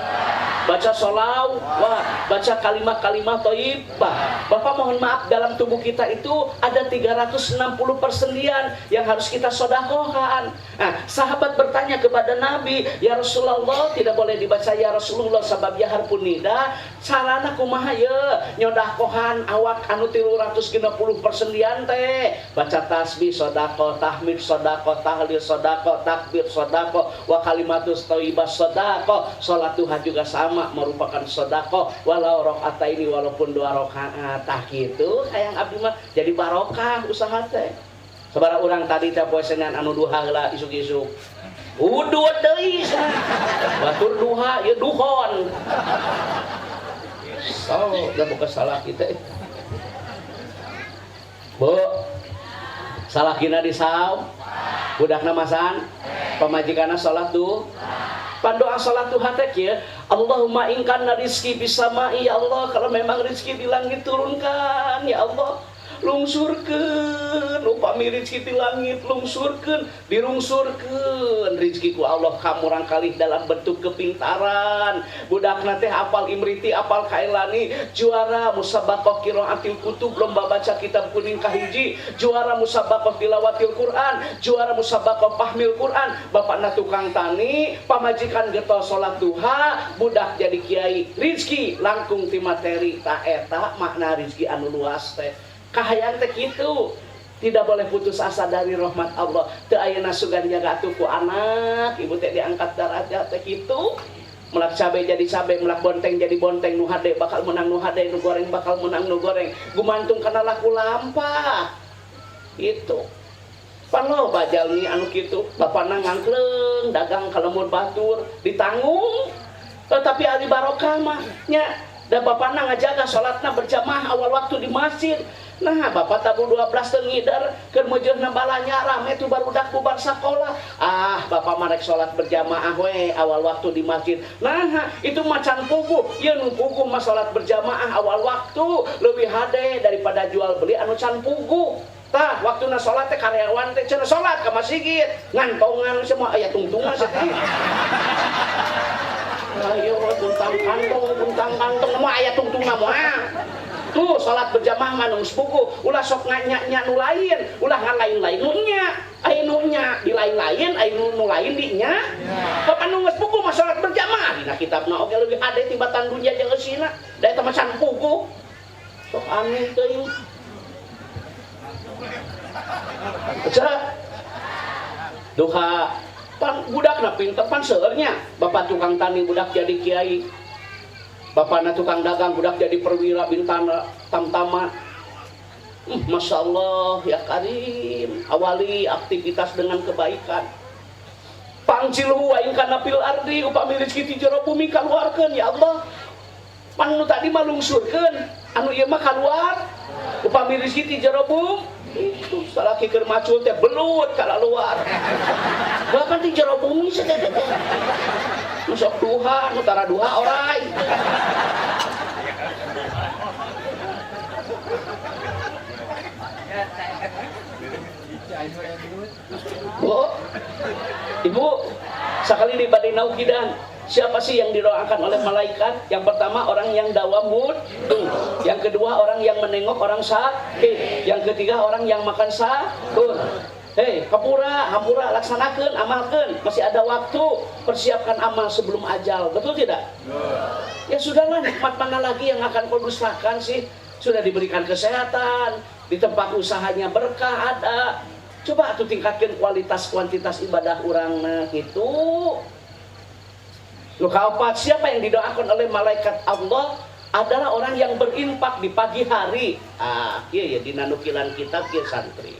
baca sholawat, baca kalimat-kalimat thayyibah. Bapak mohon maaf, dalam tubuh kita itu ada 360 persendian yang harus kita sodakohkan. Nah, sahabat bertanya kepada Nabi, ya Rasulullah, tidak boleh dibaca ya Rasulullah sabab ya harpun nida. Sarana kumaha ye nyodakohan awak anu 360 persendian teh. Baca tasbih sodakoh, tahmid sodakoh, tahlil sodakoh, takbir sodakoh, wa kalimatus thayyibah sodakoh. Salat duha juga sama merupakan sodakoh walau rakaat ini walaupun 2 rakaat. Tah kitu hayang abdi mah jadi barokah usaha teh. Sabaraha urang tadi teh poe Senin anu duha heula isuk-isuk. Udud deui cenah. Batur duha ieu duhon. So, da buka salah kita. Bu, salakina di saum, budakna masan, pamajikanna salat duha. Pandoa salat duha teh kieu, Allahumma in kana rizki fis sama'i, ya Allah, kalau memang rizki di langit turunkan ya Allah, lungsurkeun upami rizki di langit lungsurkeun, dirungsurkeun rizki ku Allah ka murang kalih dalam bentuk kepintaran. Budakna teh apal Imriti, apal Kailani, juara musabaqah qiraatil kutub, lomba baca kitab kuning kahiji, juara musabaqah tilawatil Quran, juara musabaqah fahmil Quran. Bapakna tukang tani, pamajikan getol salat duha, budak jadi kiai. Rizki langkung ti materi. Ta eta makna rizki anu luas teh. Kahayang teh kitu, tidak boleh putus asa dari rahmat Allah. Teu ayeuna sugan jaga atuh ku anak, ibu teh diangkat darajat teh kitu. Melak cabe jadi cabe, melak bonteng jadi bonteng, nu hade bakal menang nu hade, nu goreng bakal menang nu goreng. Gumantung kana laku lampah. Itu. Pan loba jalmi anu kitu, bapana ngangkleung dagang ka lembur batur, ditanggung. Tetapi ari barokah mah nya, da bapana ngajaga salatna berjamaah awal waktu di masjid. Nah, bapak tabu 12 teu ngider, keur meujeuhna balanya rame tuh barudak bubar sakola. Ah, bapak mah rek salat berjamaah we awal waktu di masjid. Nah, itu macan puguh. Ieu nu puguh mah salat berjamaah awal waktu leuwih hade daripada jual beli anu can puguh. Tah waktuna salat teh karyawan teh cenah salat ka masjid, ngantongan semua aya tungtungan sih. Ayo tuntang kantong moal aya tungtungna moal. Tuh salat berjamaah mah nu geus puguh, ulah sok nganya-nya nu lain, ulah ngalain-lain nu nya. Aya nu nya di lain-lain, aya nu lain di nya. Bapak nu geus puguh mah salat berjamaah dina kitabna oge leuwih hade tibatan dunya jeung eusina. Da eta mah can puguh. Sok aneh teuing. Baca duha pan budakna pinter pan seueurnya. Bapak tukang tani budak jadi kiai. Bapakna tukang dagang budak jadi perwira bintana tamtama. Masya Allah ya Karim, awali aktivitas dengan kebaikan. Pangcilu aing kana fil ardi upami rezeki ti jero bumi kaluarkeun ya Allah. Pan nu tadi mah lungsurkeun, anu ieu mah kaluar. Upami rezeki ti jero bumi itu salaki keur macul teh belut kalaluar. Bahkan ti jero bumi teh. Nu sok duha, nu tara duha orai. Bu, Ibu, sekali di badai naukidan, siapa sih yang didoakan oleh malaikat? Yang pertama orang yang dawam wudu, yang kedua orang yang menengok orang sakit, yang ketiga orang yang makan sahur. Hei, hampura, hampura, laksanakan, amalkan. Masih ada waktu, persiapkan amal sebelum ajal. Betul tidak? Ya sudahlah, nikmat mana lagi yang akan kau dustakan sih? Sudah diberikan kesehatan, di tempat usahanya berkah ada. Coba tuh tingkatkan kualitas kuantitas ibadah orang nah gitu. Lu kaopat, siapa yang didoakan oleh malaikat Allah adalah orang yang berinfak di pagi hari. Ah, iya ya dina nukilan kitab kieu santri.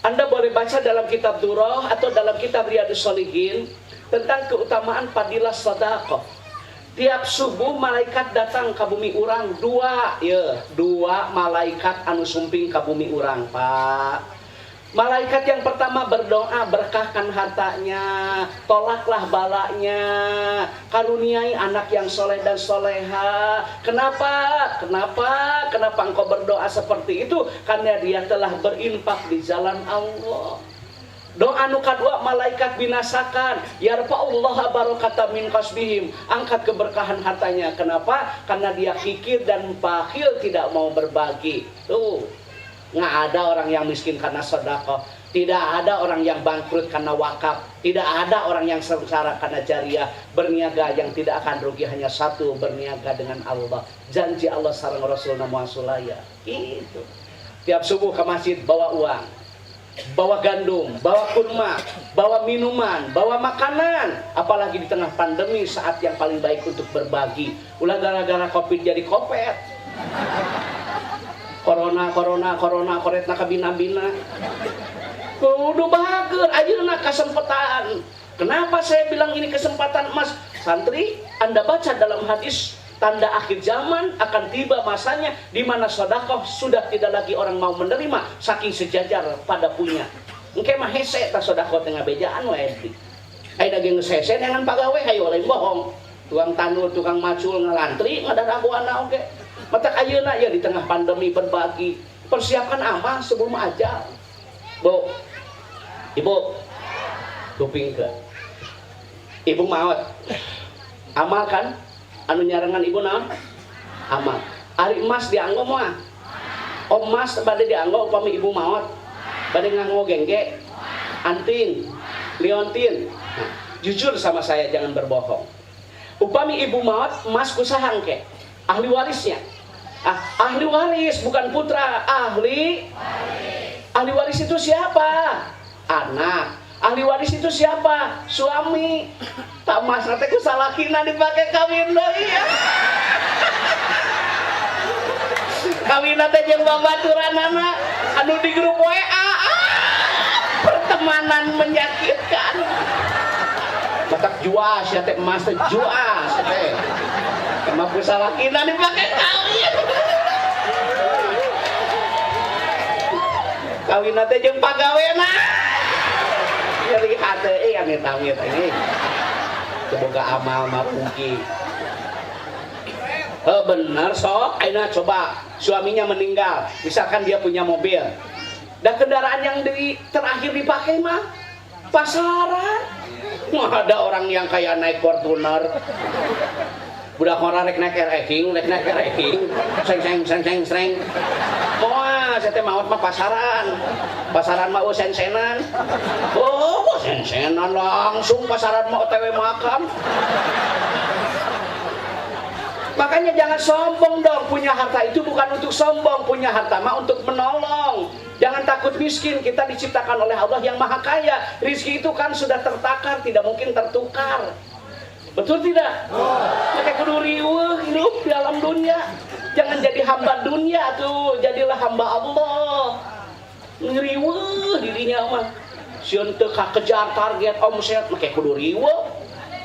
Anda boleh baca dalam kitab Durrah atau dalam kitab Riyadhus Shalihin tentang keutamaan fadilah sedekah. Tiap subuh malaikat datang ke bumi urang dua, ya, dua malaikat anu sumping ke bumi urang, Pak. Malaikat yang pertama berdoa, berkahkan hartanya, tolaklah balanya, karuniai anak yang soleh dan soleha. Kenapa? Kenapa? Kenapa engkau berdoa seperti itu? Karena dia telah berinfak di jalan Allah. Doa nu kadua malaikat binasakan, yarfa'ullaha barakata min kasbihim, angkat keberkahan hartanya. Kenapa? Karena dia kikir dan bakhil, tidak mau berbagi. Tuh. Nggak ada orang yang miskin karena sedekah, tidak ada orang yang bangkrut karena wakaf, tidak ada orang yang sengsara karena jariah. Berniaga yang tidak akan rugi hanya satu, berniaga dengan Allah. Janji Allah sareng Rasulna muasulaya. Itu. Tiap subuh ke masjid bawa uang, bawa gandum, bawa kurma, bawa minuman, bawa makanan. Apalagi di tengah pandemi saat yang paling baik untuk berbagi. Ulah gara-gara Covid jadi kopet. Corona, corona, corona, koretna kabina-bina. Kudu bahagia, ayeuna kesempatan. Kenapa saya bilang ini kesempatan emas? Santri, Anda baca dalam hadis, tanda akhir zaman akan tiba masanya di mana sedekah sudah tidak lagi orang mau menerima, saking sejajar pada punya. Engke mah hese ta sedekah teh ngabejaan we SD. Aya daging geus hese dengan pagawe hayo lain bohong. Tukang tanur, tukang macul ngalantri ngadaragoana oge. Mata ayeuna ya di tengah pandemi berbagi, persiapkan amal sebelum ajal. Bu, Ibu, kupingkeun. Ibu maot. Amal kan? Anu nyarengan ibu naon? Amal. Ari emas dianggo moal? Oh, emas bade dianggo upami ibu maot. Bade nganggo gengge, anting, liontin. Nah, jujur sama saya, jangan berbohong. Upami ibu maot, emas kusaha engke? Ahli warisnya. Ah, ahli waris bukan putra, ahli ahli waris itu siapa? Anak. Ahli waris itu siapa? Suami. Tak mas teh ku salakina dipake kawin deui ya. Kawin teh jeung babaturanana anu di grup WA. Ah, pertemanan menyakitkan. Batak juas ya teh emas teh juas teh. Emang ku salakina dipake kawin. Kawin teh jeung pagawena. Nyeri hate amit-amit ini. Semoga amal mah rugi. Heuh bener sok ayeuna coba. Suaminya meninggal, misalkan dia punya mobil. Dan kendaraan yang terakhir dipakai mah pasaran. Wah, ada orang yang kayak naik Fortuner. Budak orang rek naik RX-King, rek naik RX-King, seng seng seng seng seng. Moal, saya teh maot mah pasaran. Pasaran mah sen-senan. Oh, sen-senan langsung pasaran mah OTW makam. Makanya jangan sombong dong, punya harta itu bukan untuk sombong, punya harta mah untuk menolong. Jangan takut miskin, kita diciptakan oleh Allah yang Maha Kaya. Rizki itu kan sudah tertakar, tidak mungkin tertukar. Betul tidak? Pakai kudu riweuh hidup di alam dunia. Jangan jadi hamba dunia tuh, jadilah hamba Allah. Ngeriweuh dirinya mah. Sieun teu kakejar target omset, make kudu riweuh.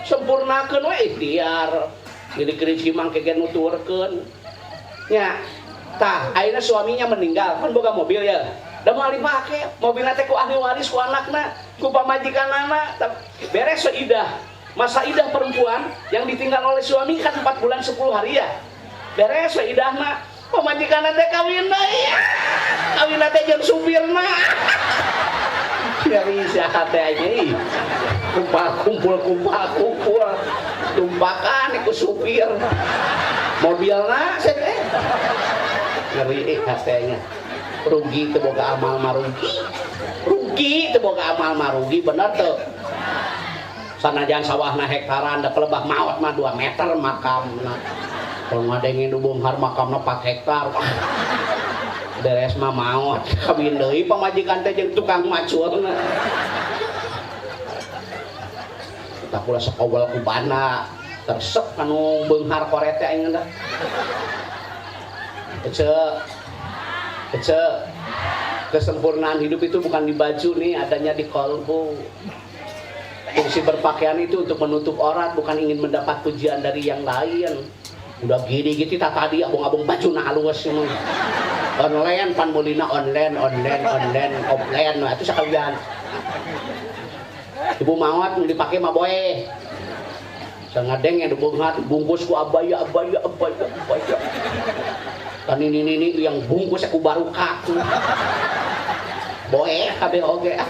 Sempurnakeun we ikhtiar. Jadi rezeki mah ge nuturkeun. Nya, tah ayeuna suaminya meninggal, kan boga mobil ya. Da moal dipake, mobilna teh ku ahli waris, ku anakna, ku pamajikanana. Beres we idah. Masa idah perempuan yang ditinggal oleh suami kan 4 bulan 10 hari ya. Beres we idahna, pamajikanna teh kawin deui. Kawinna teh jeung supirna. Dari siapa teh aing kumpul kumpul kumpul kumpul tumpakan ku supir mobilna saya teh ngeri katanya. Rugi teu boga amal mah rugi, rugi teu boga amal mah rugi, bener teu? Sanajan sawahna hektaran, da pelebah maot mah 2 meter makamna. Kalau ngadengin nu beunghar makamna 4 hektar. Beres mah maot, kawin deui pamajikan teh jeung tukang maculna. Tah kula sakowel ku bana, tersep kanu beunghar koret teh aing teh. Ece, ece, kesempurnaan hidup itu bukan di baju nih, adanya di kolbu. Fungsi berpakaian itu untuk menutup aurat, bukan ingin mendapat pujian dari yang lain. Udah gini gitu tak tadi abong-abong baju na halus ini. Online pan mulina online, online, online, offline, nah itu sekalian. Ibu mawat mau dipakai mah boe. Sangadeng yang dibungkus, bungkus ku abaya, abaya, abaya, abaya. Dan ini yang bungkus aku barukah. Boe kabeh oge.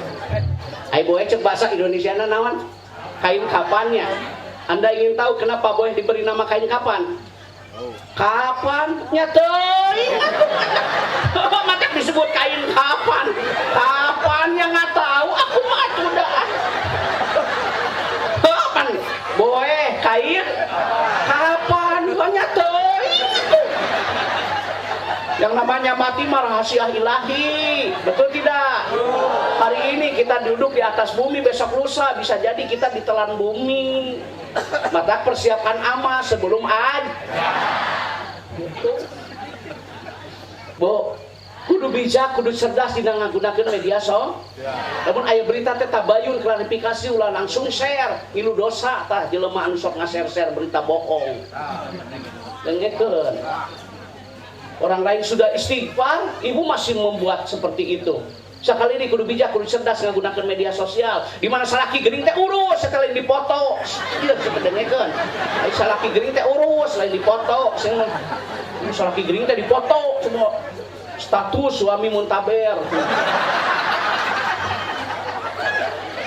Ai boe cek bahasa Indonesiana naon? Kain kapannya. Anda ingin tahu kenapa boe diberi nama kain kapan? Kapannya teuing atuh. Mata disebut kain kapan. Kapannya nggak tahu, aku mah atuh dah. Kapan? Boe kain kapan? Banyak teuing atuh. Yang namanya mati mah rahasia ilahi, betul tidak? Hari ini kita duduk di atas bumi, besok lusa bisa jadi kita ditelan bumi. Maka persiapkan amal sebelum ad. Gitu. Bu, kudu bijak, kudu cerdas dina ngagunakeun media so. Namun aya berita teh tabayun klarifikasi ulah langsung share, ngilu dosa tah jelema anu sok nga-share-share berita bohong. Dengekeun. Orang lain sudah istighfar, ibu masih membuat seperti itu. Sekali ini kudu bijak, kudu cerdas ngagunakeun media sosial. Di mana salaki gering teh urus, sekali dipoto. Ieu sebenarnya. Ai salaki gering teh urus, lain dipoto. Sing salaki gering teh dipoto semua status suami muntaber.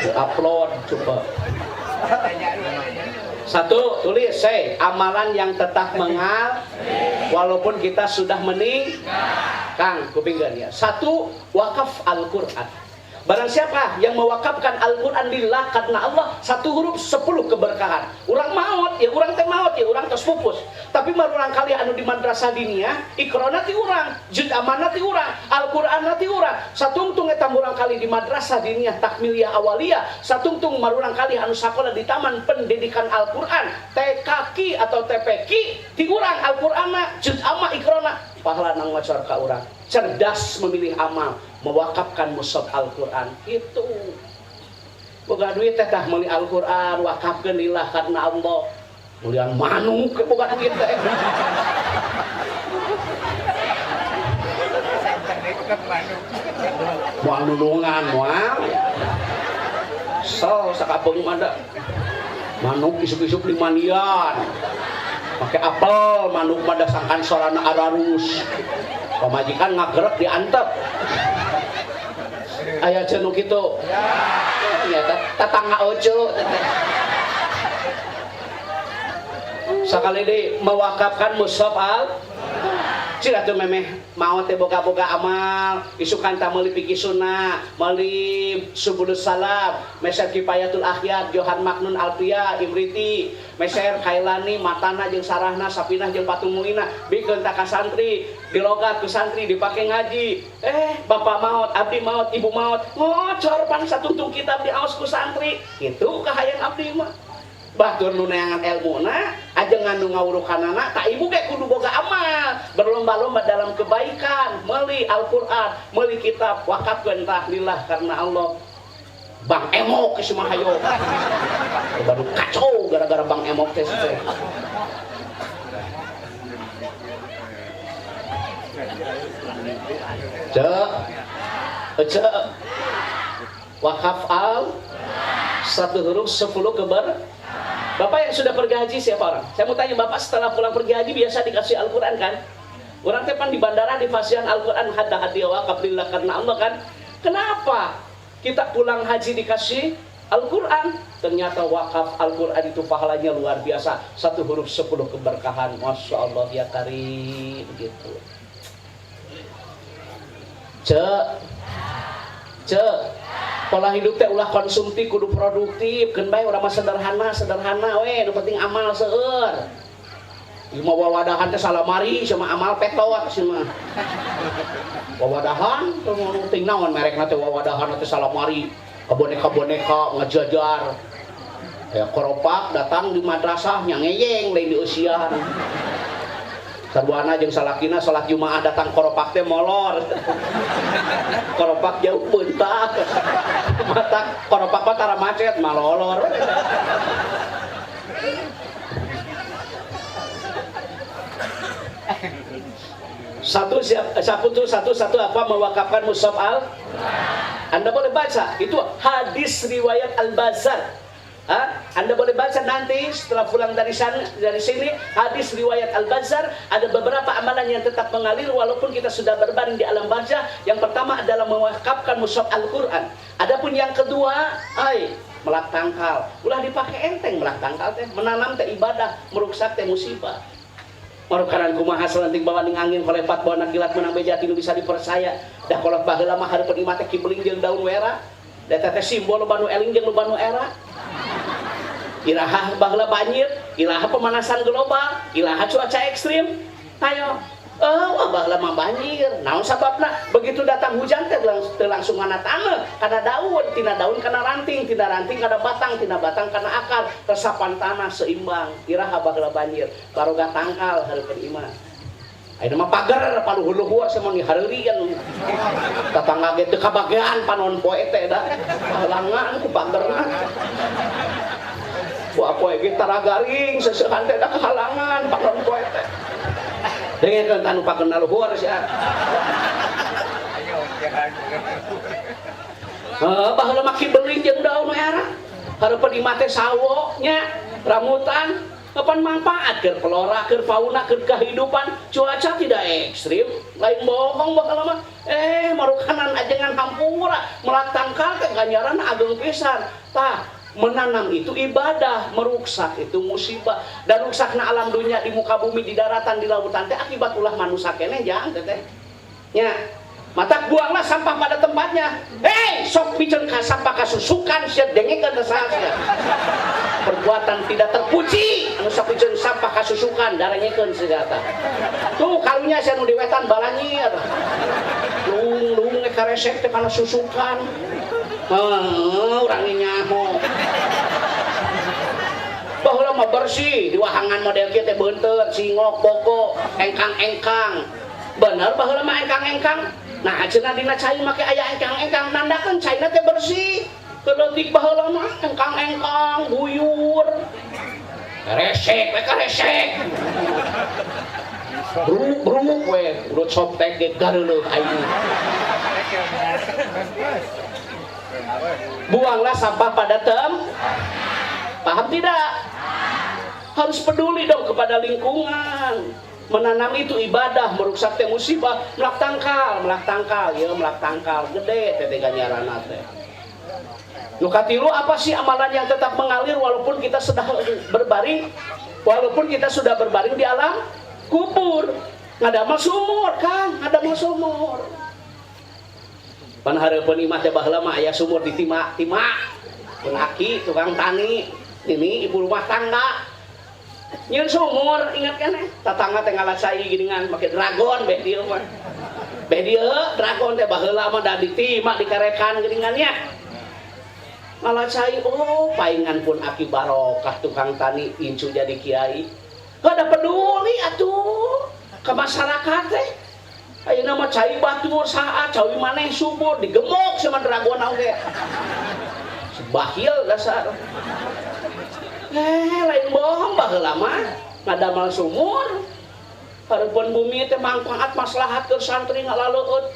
Di-upload coba. Satu, tulis saya, amalan yang tetap mengal walaupun kita sudah meninggal. Kang, kupingkeun ya. Satu, wakaf Al-Qur'an. Barang siapa yang mewakafkan Al-Qur'an lillah karena Allah, satu huruf 10 keberkahan. Urang maot ya, urang teh maot ya, urang tos pupus. Tapi marurang kali anu di madrasah diniyah, ikrona ti urang, juz amanah ti urang, Al-Qur'an ti urang. Satungtung eta murang kali di madrasah diniyah takmiliyah awaliyah, satungtung marurang kali anu sakola di Taman Pendidikan Al-Qur'an, TKQ atau TPQ ti urang Al-Qur'anna, juz amma ikrona, pahala nang ngocor ka urang. Cerdas memilih amal, mewakafkan mushaf Al-Qur'an. Itu. Boga duit teh tah meuli Al-Qur'an, wakafkeun lillah karena Allah. Meulian manuk boga duit teh. Moal nulungan moal. So sakapeung mah da. Manuk isuk-isuk di mandian. Make apel manuk mah da sangkan sorana ararus. Pamajikan ngagerek diantep. Aya cenuk kitu. Ya tetangga ojo. Sakali deui mewakafkan mushaf al cila tuh memeh mau teh boga-boga amal isukan ta meuli fikih sunnah meuli subulus salam meser kifayatul akhyar Johan Maknun Alfia Imriti meser Kailani matana jeung sarahna sapinah jeung patumuina bikeun ta ka santri dilogat ku santri dipake ngaji bapak maot abdi maot ibu maot ngocor pan satungtung kitab diaos ku santri kitu kahayang abdi mah batur nu neangan elmuna ajengan nu ngawurukanana tak ibu ge kudu boga amal berlomba-lomba dalam kebaikan meuli Al-Qur'an meuli kitab wakafkeun tah lillah karena Allah. Bang Emok geus mah hayo baru kacau gara-gara Bang Emok teh teh. Cek cek wakaf al satu huruf 10 keber. Bapak yang sudah pergi haji siapa orang? Saya mau tanya bapak setelah pulang pergi haji biasa dikasih Al-Quran kan? Orang tepan di bandara di fasihan Al-Quran hadda hadiah wakaf lillah karena Allah kan? Kenapa kita pulang haji dikasih Al-Quran? Ternyata wakaf Al-Quran itu pahalanya luar biasa. Satu huruf 10 keberkahan. Masya Allah ya karim gitu. Cek, cek. Pola hidup teh ulah konsumtif kudu produktif keun bae urang mah sederhana sederhana we nu penting amal seueur. Ieu mah wawadahan teh salamari sama amal petot cenah. Wawadahan teh nu penting naon merekna teh wawadahan teh salamari kaboneka-boneka ngajajar. Aya koropak datang di madrasah nya ngeyeng lain di eusian. Sarwana jeung salakina salat Jumaah datang koropak teh molor. Koropak jauh peuntak. Mata koropak mah tara macet malolor. Satu siap, satu satu satu apa mewakafkan mushaf al? Anda boleh baca itu hadis riwayat Al-Bazar. Hah? Anda boleh baca nanti setelah pulang dari sana, dari sini hadis riwayat Al-Bazar ada beberapa amalan yang tetap mengalir walaupun kita sudah berbaring di alam barzah. Yang pertama adalah mewakafkan mushaf Al-Quran. Adapun yang kedua, ai melak tangkal. Ulah dipakai enteng melak tangkal teh, menanam teh ibadah, meruksak teh musibah. Marukaran kumaha salenting bawa ning angin kolepat bawa kilat menang beja tinu bisa dipercaya. Dah kolot baheula mah hareupeun imah teh kibeling jeung daun wera. Da teh simbol loba nu eling jeung loba nu era. Iraha baheula banjir, iraha pemanasan global, iraha cuaca ekstrim. Ayo, wah baheula mah banjir. Naon sababna? Begitu datang hujan teh langsung kana taneuh, kana daun, tina daun kana ranting, tina ranting kana batang, tina batang kana akar, resapan tanah seimbang. Iraha baheula banjir, baroga tangkal hareupeun imah. Ayeuna mah pagar paluhur-luhur samun dihareurian. Tatangga ge teu kabagean panon poe teh da. Halangan ku pagerna. Wah poe ge tara garing seseuhan teh da kahalangan panon poe teh. Dengekeun tanu pagerna luhur sia. Heuh baheula mah kibeling jeung daun era. Hareupeun imah teh sawo nya, rambutan. Kapan manfaat keur flora, keur fauna, keur kehidupan, cuaca tidak ekstrim, lain bohong bakal mah. Marukanan ajengan hampura, melak tangkal teh ganjaran ageng pisan. Tah, menanam itu ibadah, meruksak itu musibah. Dan ruksakna alam dunia di muka bumi, di daratan, di lautan teh akibat ulah manusia keneh jang teh. Nya, matak buanglah sampah pada tempatnya. Hei, sok piceun ka sampah kasusukan sia dengekeun teh saha sia. Perbuatan tidak terpuji anu sok piceun sampah kasusukan darengekeun segata. Tuh karunya sia nu diwetan balanyir. Lung-lung ge karesek teh kana susukan. Heuh, urang nyaho. Baheula mah bersih di wahangan model kieu teh beunteut, singok, boko, engkang-engkang. Bener baheula mah engkang-engkang. Nah, cenah dina cai make aya engkang-engkang nandakeun caina teh bersih. Keleutik baheula mah engkang-engkang, buyur. Resek we karesek. Bruk-bruk we, urut softtek ge gareuleuh aing. Buanglah sampah pada tem. Paham tidak? Harus peduli dong kepada lingkungan. Menanam itu ibadah, merusak teh musibah, melak tangkal, ya melak tangkal gede teh ganjaranna teh. Nu katilu apa sih amalan yang tetap mengalir walaupun kita sudah berbaring, walaupun kita sudah berbaring di alam kubur? Ngadamel sumur, Kang, ngadamel sumur. Pan hareupeun imah teh baheula mah aya sumur di tima-tima. Pun aki tukang tani, ini ibu rumah tangga. Nyieun sumur, ingat kan eh? Tatangga teh ngalat cai geuningan make dragon beh dieu mah. Beh dieu dragon teh baheula mah da ditima dikarekan geuningan nya. Ngalat cai, oh paingan pun aki barokah tukang tani incu jadi kiai. Kada peduli atuh ke masyarakat teh. Ayeuna mah cai batur saat cai maneh subur digemok sama dragon oge. Sebahil dasar. Lain bohong baheula mah ngadamel sumur. Hareupeun bumi teh mangfaat maslahat keur santri ngalaleueut.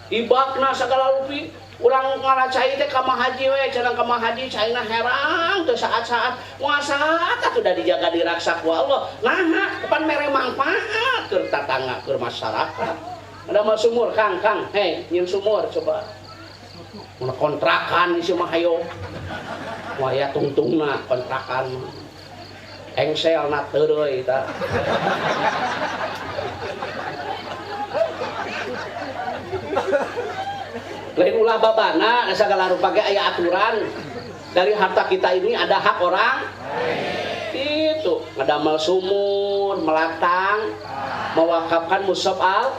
Ibakna sagala rupi. Urang ngalacai teh ka haji we, cenah ka haji caina herang teu saat-saat. Moal saat atuh da dijaga diraksa ku Allah. Naha pan mere mangfaat keur tatangga keur masyarakat. Ngadamel sumur Kang, Kang, hei nyieun sumur coba. Mun kontrakan ieu mah hayo. Waya tungtungna kontrakan. Engsel na teureui tah. Lain ulah babana sagala rupa ge aya aturan. Dari harta kita ini ada hak orang. Itu ngadamel sumur, melatang, mewakafkan mushaf al.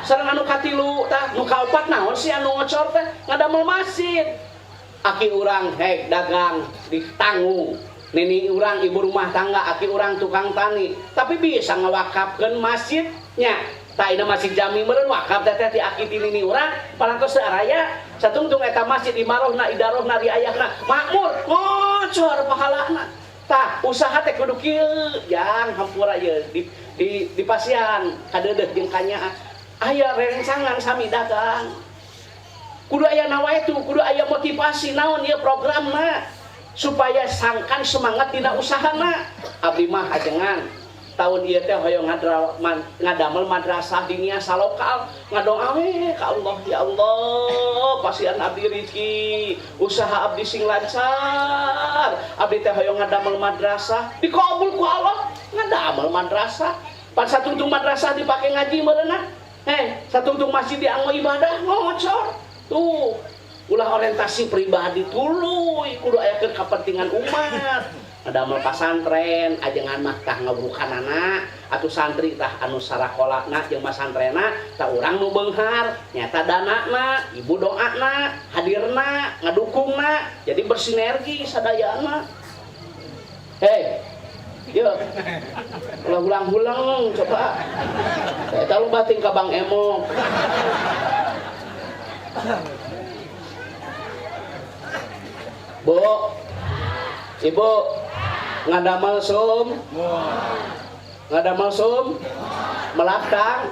Sareng anu katilu tah, nu kaopat naon sih anu ngocor teh ngadamel masjid. Aki urang hek dagang ditanggung. Nini urang ibu rumah tangga, aki urang tukang tani. Tapi bisa ngawakafkeun masjidnya. Tah ina masjid jami meureun wakaf teh ti aki ti nini urang parantos teu araya. Satungtung eta masjid imarohna idarohna riayahna makmur ngocor pahalana. Tah usaha teh kudu kieu jang hampura ieu di pasian kadeudeuh jeung kanyaah. Aya rerencangan sami dagang. Kudu aya nawaitu, kudu aya motivasi naon ieu programna supaya sangkan semangat dina usahana. Abdi mah ajengan tahun ieu teh hoyong ngadamel madrasah diniyah salokal, ngadoa we ka Allah, ya Allah pasian abdi rezeki, usaha abdi sing lancar, abdi teh hoyong ngadamel madrasah, dikabul ku Allah ngadamel madrasah. Pan satungtung madrasah dipake ngaji meureunna. Satungtung masjid dianggo ibadah ngocor. Tuh, ulah orientasi pribadi tuluy, kudu aya keur kepentingan umat. Ngadamel pasantren, ajengan mah tah ngawurukanana, atuh santri tah anu sarakolana jeung masantrena, tah urang nu beunghar, nyata danana, ibu doana, hadirna, ngadukungna, jadi bersinergi sadayana. Hei, yuk, ulah hulang-hulang coba. Eta lu bating ka Bang Emok. Bu, Ibu, ngadamel sum, ngadamel sum, melaktang,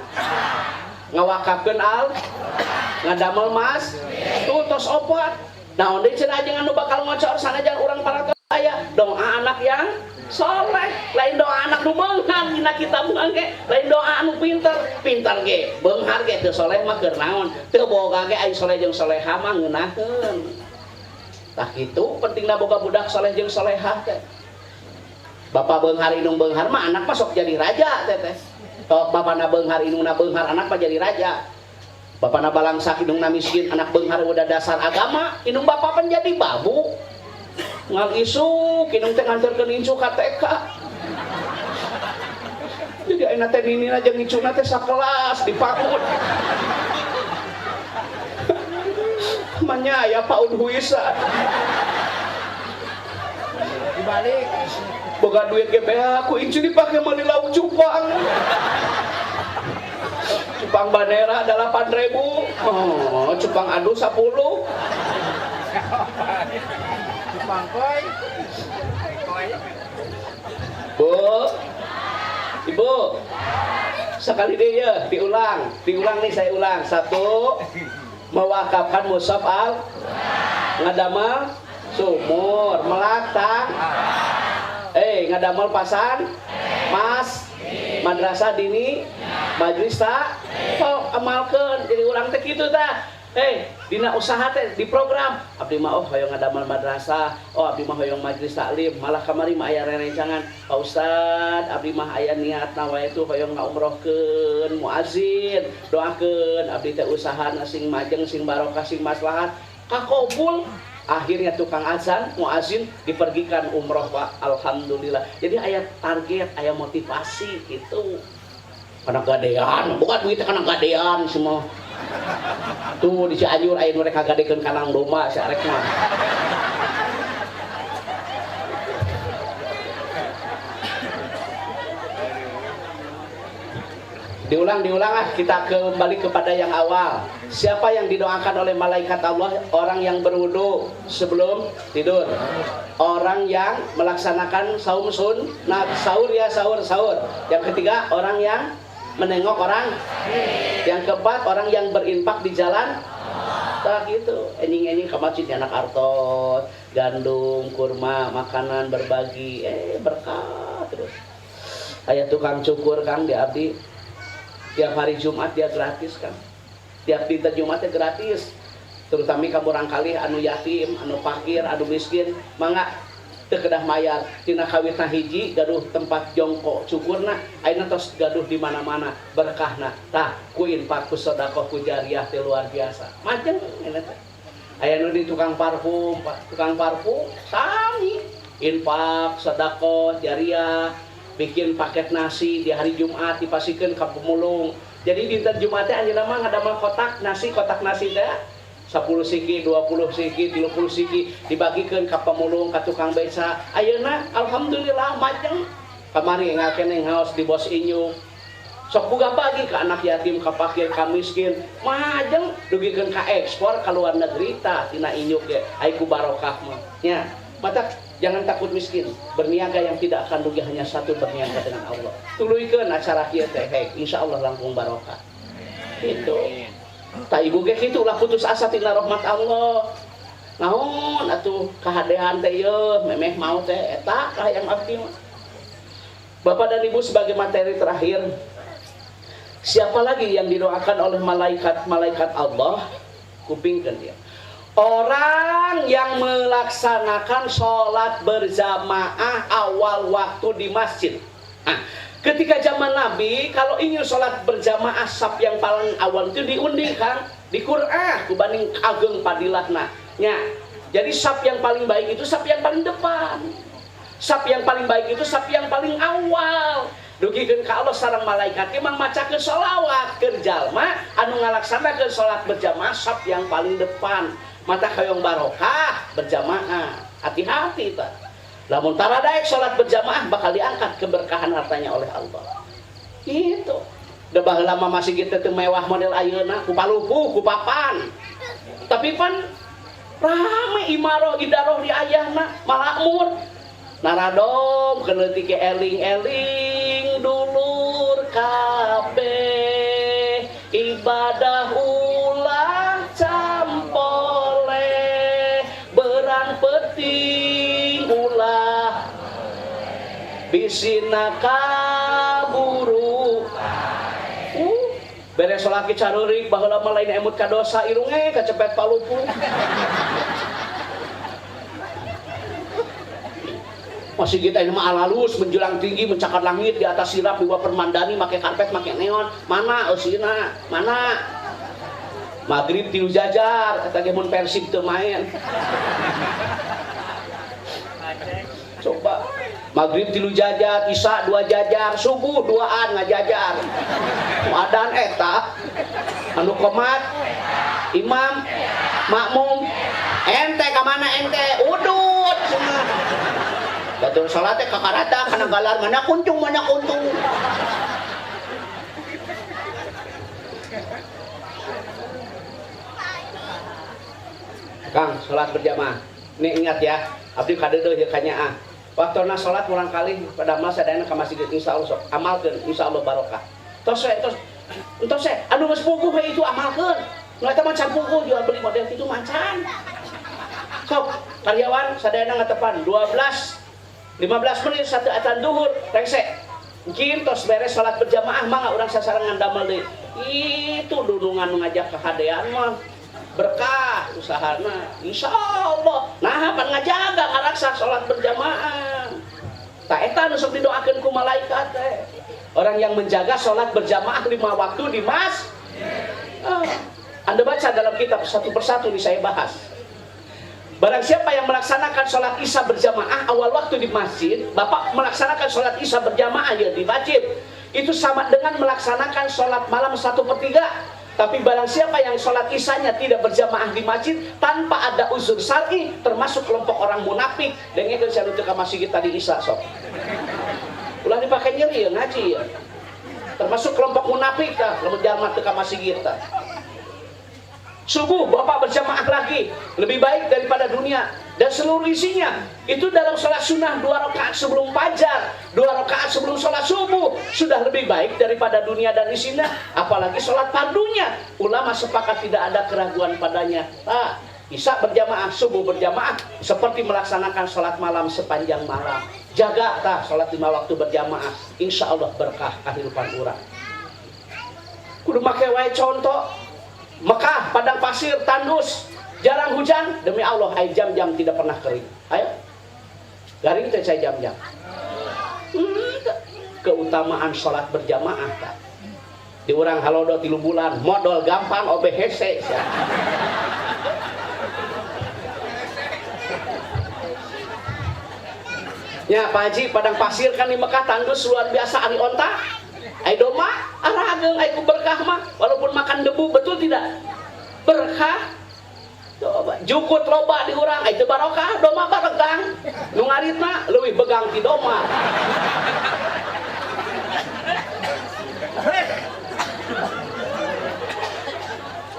ngawakafkeun al, ngadamel mas, tuh tos opat. Naon deui cenah ajengan nu bakal ngocor sanajan urang paratos aya doa anak yang soleh, lain doa anak nu beunghar dina kitab mah ge, lain doa anu pinter, pinter ge, beunghar ge teu soleh mah keur naon, teu boga ge ai soleh jeung solehah mah ngeunaheun. Tah kitu pentingna boga budak soleh jeung solehah teh. Bapak beunghar indung beunghar mah anak mah sok jadi raja teh teh. Tok bapana beunghar indungna beunghar anak mah jadi raja. Bapana balangsak indungna miskin anak beunghar udah dasar agama, indung bapa pan jadi babu. Ngal isuk indung teh nganterkeun incu ka TK. Jadi ayeuna teh ninina jeung incuna teh sakelas di PAUD. Manya aya PAUD huisa. Dibalik. Boga duit GBH ku incu dipake meuli lauk cupang. Cupang bandera 8.000. Oh, cupang adu 10. Cupang koi. Bu. Ibu. Sekali deh ya, diulang. Diulang nih saya ulang. 1, mewakafkan mushaf al, ngadamel sumur, melatang. Ngadamel pasan mas madrasah dini majelis tak kok amalkeun jadi urang teh kitu tah. Dina usaha teh di program abdi mah oh hoyong ngadamel madrasah, oh abdi mah hoyong majelis taklim, malah kamari mah aya rerencangan Pak Ustad abdi mah aya niatna wae tuh hoyong ngaumrohkeun muazin, doakeun abdi teh usahana sing majeng sing barokah sing maslahat kakobul. Akhirnya tukang azan, muazin dipergikan umroh Pak, alhamdulillah. Jadi aya target, aya motivasi gitu. Karena gadean, bukan duit karena gadean semua. Tuh di Cianjur aya nu rek ngagadekeun kandang domba si arek mah. Diulang ah, kita kembali kepada yang awal. Siapa yang didoakan oleh malaikat Allah? Orang yang berwudu sebelum tidur. Orang yang melaksanakan saum sunat, sahur ya, sahur. Yang ketiga, orang yang menengok orang. Yang keempat, orang yang berinfak di jalan. Tak gitu. Enjing-enjing ke masjid anak artos, gandum, kurma, makanan berbagi, berkah terus. Aya tukang cukur Kang di abdi. Tiap hari Jumat dia gratis kan. Tiap dinten Jumatnya gratis. Terutama ka murangkalih anu yatim, anu fakir, anu miskin, mangga teu kedah mayar. Tina kawitna hiji gaduh tempat jongkok cukurna, ayeuna tos gaduh di mana-mana berkahna. Tah, ku infak ku sedekah ku jariah teh luar biasa. Majeng ini teh. Aya nu di tukang parfum, Pak. Tukang parfum sami infak, sedekah, jariah, bikin paket nasi di hari Jumat dipasikeun ka pemulung. Jadi dinten Jumat teh anjeunna mah ngadamel kotak nasi teh 10 siki, 20 siki, 30 siki dibagikeun ka pemulung, ka tukang beca. Ayeuna alhamdulillah majeng. Kamari ngakeneh ngaos di Bos Inyu. Sok boga bagi ka anak yatim, ka fakir, ka miskin. Majeng dugikeun ka ekspor ka luar negeri tah tina inyuk ge. Ai ku barokah mah. Nya, mata jangan takut miskin. Berniaga yang tidak akan rugi hanya satu, berniaga dengan Allah. Tuluykeun acara kieu teh, hei, insyaallah langkung barokah. Itu. Tak ibu ge kitu ulah putus asa tina rahmat Allah. Naon atuh kahadean teh ieu memeh mau teh eta kahayang abdi mah. Bapak dan Ibu sebagai materi terakhir, siapa lagi yang didoakan oleh malaikat-malaikat Allah? Kupingkeun dia. Orang yang melaksanakan sholat berjamaah awal waktu di masjid. Nah, ketika zaman Nabi, kalau ingin sholat berjamaah saf yang paling awal itu diundi kan, di Qur'an, kubanding ageng padilahna. Nya, jadi saf yang paling baik itu saf yang paling depan. Saf yang paling baik itu saf yang paling awal. Dugikeun ka Allah sareng malaikat emang macakeun sholawat keur jalma anu ngalaksanakeun sholat berjamaah saf yang paling depan. Mata hoyong barokah berjamaah. Hati-hati ta. Lamun taradaek sholat berjamaah bakal diangkat keberkahan hartanya oleh Allah. Gitu. Da baheula mah masih kitu teu mewah model ayeuna, ku palupuh, ku papan. Tapi pan rame imaroh idaroh di ayahna malakmur. Naradom keleutik ke eling-eling dulur kabeh ibadah ulah campole berang peting ulah bisina kaburu. Beres salat ki carurik baheula mah lain emut ka dosa irunge kacepet palupuh. Masih kita ini mah alalus menjulang tinggi mencakar langit di atas sirap di bawah permandani make karpet make neon mana eusina mana maghrib tilu jajar kata ge mun Persib teu main. Coba maghrib tilu jajar, isya 2 jajar, subuh 2an ngajajar. Adan eta anu komat imam makmum ente ka mana ente udut semua. Batur salat teh kakarata kana galar mana kuntung mana kuntung. Kang, salat berjamaah. Ini ingat ya, abdi kadeudeuh ieu kanyaah. Waktuna salat murang kali pada masa sadayana ka masjid insyaallah sok amalkeun insyaallah barokah. Tos we tos. Entos we anu geus puguh we itu amalkeun. Nu eta mah can puguh jual beli model kitu macan. Sok karyawan sadayana ngatepan 12 15 menit satu acan duhur rengse. Mungkin tos beres salat berjamaah mangga urang sasarengan damel deui. Itu dunungan nu ngajak kahadean mah berkah usahana insyaallah. Nah pan ngajaga ngaraksa salat berjamaah. Tah eta nu sok didoakeun ku malaikat teh. Orang yang menjaga salat berjamaah 5 waktu di masjid. Anda baca dalam kitab satu persatu ini saya bahas. Barang siapa yang melaksanakan sholat isya berjamaah awal waktu di masjid, bapak melaksanakan sholat isya berjamaah ya di masjid, itu sama dengan melaksanakan sholat malam 1/3. Tapi barang siapa yang sholat isyanya tidak berjamaah di masjid tanpa ada uzur syar'i, termasuk kelompok orang munafik. Dan itu saya rujuk ke masjid tadi isya sok. Ulah dipakai nyeri ya ngaji ya. Termasuk kelompok munafik tah, lamun jalma teu ka masjid tah. Subuh bapak berjamaah lagi lebih baik daripada dunia dan seluruh isinya. Itu dalam sholat sunnah 2 rakaat sebelum fajar, 2 rakaat sebelum sholat subuh sudah lebih baik daripada dunia dan isinya, apalagi sholat fardunya. Ulama sepakat tidak ada keraguan padanya. Nah, isya berjamaah, subuh berjamaah seperti melaksanakan sholat malam sepanjang malam. Jaga tah sholat 5 waktu berjamaah, insya Allah berkah kehidupan urang. Kudu make wae contoh Mekah, padang pasir, tandus, jarang hujan, demi Allah air jam-jam tidak pernah kering. Ayo, garing teh saya jam-jam. Keutamaan sholat berjamaah tak. Di urang halodo 3 bulan, modal gampang obeh hese. Ya Pak Haji, padang pasir kan di Mekah tandus luar biasa ari onta. Ai domba, arah ageng, ai ku berkah mah, walaupun makan debu, betul tidak? Berkah. Coba jukut loba di urang, ai teu barokah, domba baregang. Nu ngaritna leuwih begang ti domba.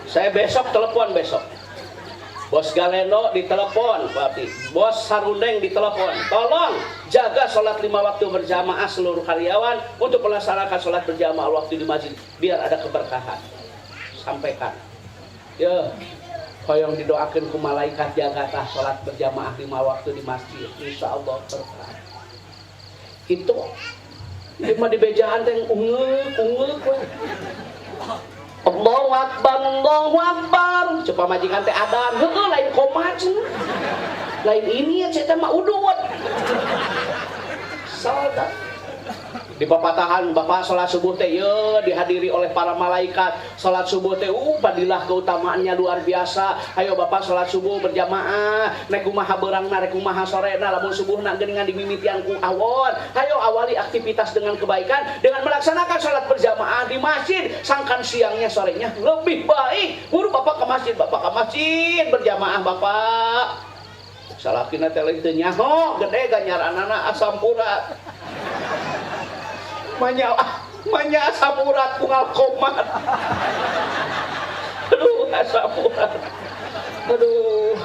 Saya besok telepon besok. Bos Galeno ditelepon, berarti Bos Sarundeng ditelepon. Tolong jaga sholat 5 waktu berjamaah seluruh karyawan untuk melaksanakan sholat berjamaah waktu di masjid biar ada keberkahan. Sampaikan. Ya, hoyong didoakan ku malaikat jaga tah sholat berjamaah 5 waktu di masjid. Insya Allah berkah. Itu lima di bejaan teh ungeuk ungeuk we. Allahu Akbar, Allahu Akbar. Coba majikan teh adan, heueuh lain komat cenah. Lain ini ya cenah mah udut. Salat. Di papatahan bapak sholat subuh teh ye dihadiri oleh para malaikat. Sholat subuh teh padilah keutamaannya luar biasa. Ayo bapak sholat subuh berjamaah. Nek kumaha beurangna, rek kumaha sorena, lamun subuhna geuningan dimimitian ku awon. Ayo awali aktivitas dengan kebaikan dengan melaksanakan sholat berjamaah di masjid. Sangkan siangnya sorenya lebih baik. Buru bapak ke masjid, bapak ke masjid berjamaah bapak. Salakina teh lain teu nyaho, gede ganjaranana asam urat. Manya, manya asam urat unggal komat. Aduh asam urat. Aduh.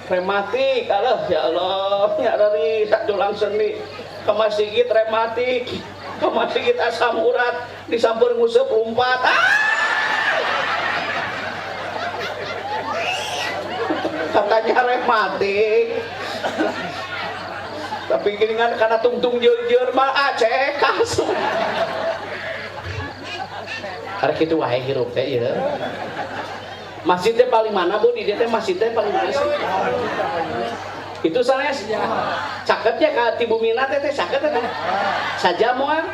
Rematik Allah ya Allah, nya dari tulang sendi ke masjid rematik, ke masjid asam urat disampur nguseup lumpat. Ah! Katanya rematik. Tapi gini kan karena tungtung jeur-jeur mah cekas. Karena kitu wae hirup teh ieu. Masjid teh paling mana Bu? Di dieu teh masjid teh paling mana sih? Itu sanes. Caketnya ka ti bumina teh teh caket teh. Saja moal.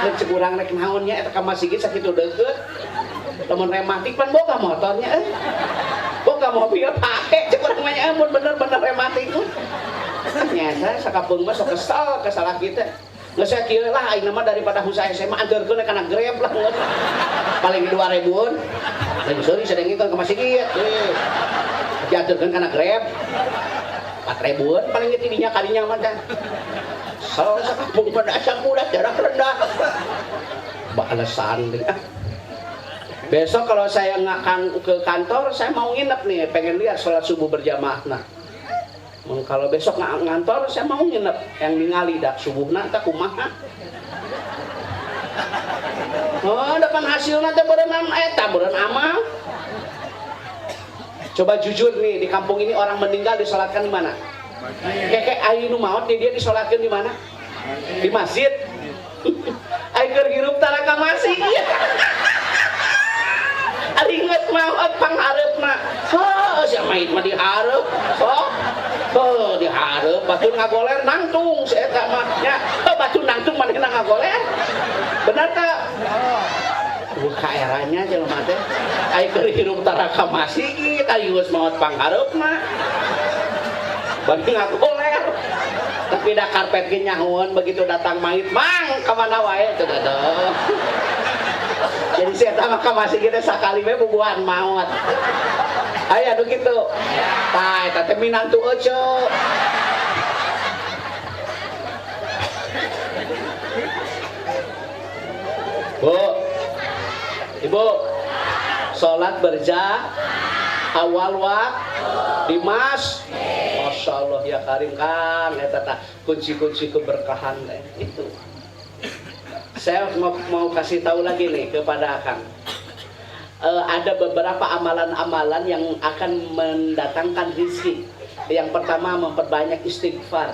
Rek cek urang rek naon nya eta ka masjid sakitu deukeut. Lamun rematik pan boga motornya euy. Boga mobil pake cek urang mah nya mun bener-bener rematik mah. Nyata sakapeung mah sok kesel ka salaki teh. Geus saya kieu lah aing mah daripada husa SMA anterkeun kana Grab lah geus. Paling 2000-an. Lain seuri sadengkeun ka masjid. Dianterkeun kana Grab. 4000-an paling ge tidinya kadinya mah teh. Kesel sakapeung mah asam urat darah rendah. Balesan deui. Besok kalau saya nggak ke kantor, saya mau nginep nih, pengen lihat sholat subuh berjamaah. Nah, kalau besok nggak ngantor, saya mau nginep, yang ningali dah subuhna teh kumaha. Oh, depan hasilna teh berenang eta beureun amal. Coba jujur nih, di kampung ini orang meninggal disolatkan di mana? Keke ayeuna nu maot di dia disolatkeun di mana? Di masjid. Ai keur hirup tara ka masjid. Ari geus maot panghareupna. Heuh, sia mait mah dihareup. Sok. Heuh, dihareup batur ngagoler nangtung si eta mah nya. Heuh, batur nangtung manehna ngagoler. Benar teu? Kaeranya jelema teh. Ai keur hirup tara ka masjid, ai geus maot panghareupna. Bari ngagoler. Tapi da karpet ge nyahoeun begitu datang mayit, mang ka mana wae teu teu. Jadi si eta mah ka masjid teh sakali we bubuhan maot. Aya nu kitu. Tah eta teh minantu ece. Bu, Ibu, sholat berjamaah awal waktu di mas, Masya Allah ya karim kan, eta tah kunci-kunci keberkahan itu. Saya mau kasih tahu lagi nih kepada Akang. Ada beberapa amalan-amalan yang akan mendatangkan rezeki. Yang pertama memperbanyak istighfar.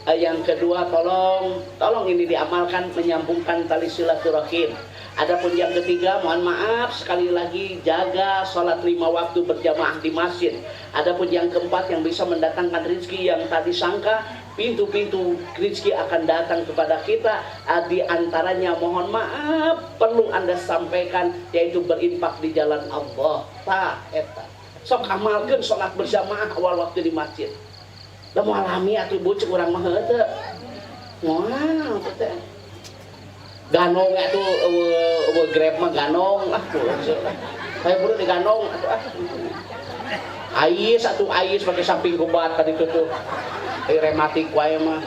Yang kedua tolong ini diamalkan menyambungkan tali silaturahim. Adapun yang ketiga, mohon maaf sekali lagi jaga sholat 5 waktu berjamaah di masjid. Adapun yang keempat yang bisa mendatangkan rezeki yang tadi sangka, pintu-pintu rezeki akan datang kepada kita. Di antaranya mohon maaf perlu Anda sampaikan yaitu berinfak di jalan Allah. Tah eta. Sok amalkeun sholat berjamaah awal waktu di masjid. Da moal lami atuh ibu cek urang mah heueuh teu. Moal teh. Ganong atuh eueuh Grab mah ganong lah. Kayak buru diganong atuh ah. Ais atuh ais pake samping kubat tadi tuh. Rematik wae mah.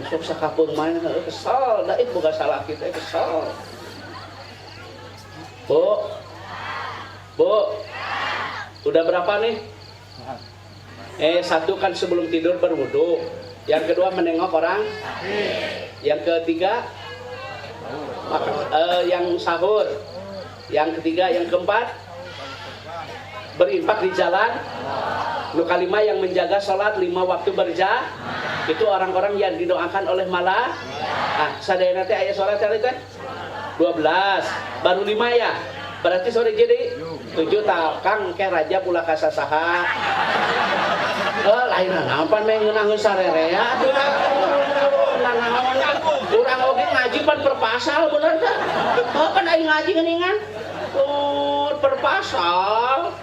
Sok sakapeung mah heueuh kesel, da ih boga salah kitu kesel. Bu. Bu. Udah berapa nih? Satu kan sebelum tidur berwudu. Yang kedua menengok orang. Yang ketiga yang sahur. Yang ketiga, yang keempat berinfak di jalan. Nu kalima yang menjaga sholat 5 waktu berjamaah. Itu orang-orang yang didoakan oleh malah. Ah, sadayana teh aya sholat teh teh 12, baru 5 ya. Berarti sore jadi 7 tah Kang ke raja pula kasasaha. Lain naon meh ngeunaheun sarerea atuh. Nanaon urang oge ngaji pan per pasal bener teh. Heuh pan aing ngaji geuningan. Oh, per pasal.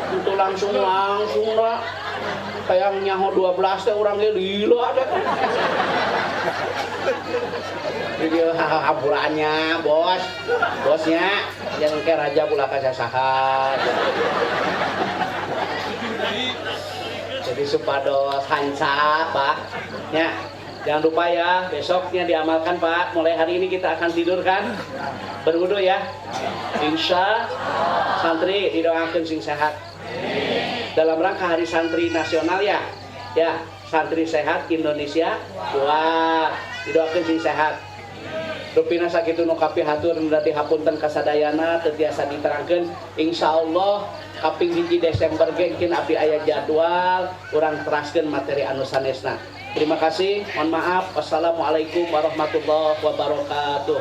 Itu langsung lah. Kayak nyaho 12 teh urang ge lila teh. Jadi hampurannya bos, bosnya yang ke raja pula kasasaha. Jadi supados hanca Pak. Ya, jangan lupa ya besoknya diamalkan Pak. Mulai hari ini kita akan tidur kan? Berwudu ya. Insya santri didoakan sing sehat. Dalam rangka Hari Santri Nasional ya. Ya, santri sehat Indonesia kuat. Didoakan sing sehat. Rupina sakitu nu kapihatur berarti hapunten kasadayana teu tiasa diterangkeun. Insyaallah kaping 1 Desember ge engkin abdi aya jadwal urang teraskeun materi anu sanesna. Terima kasih, mohon maaf. Wassalamualaikum warahmatullahi wabarakatuh.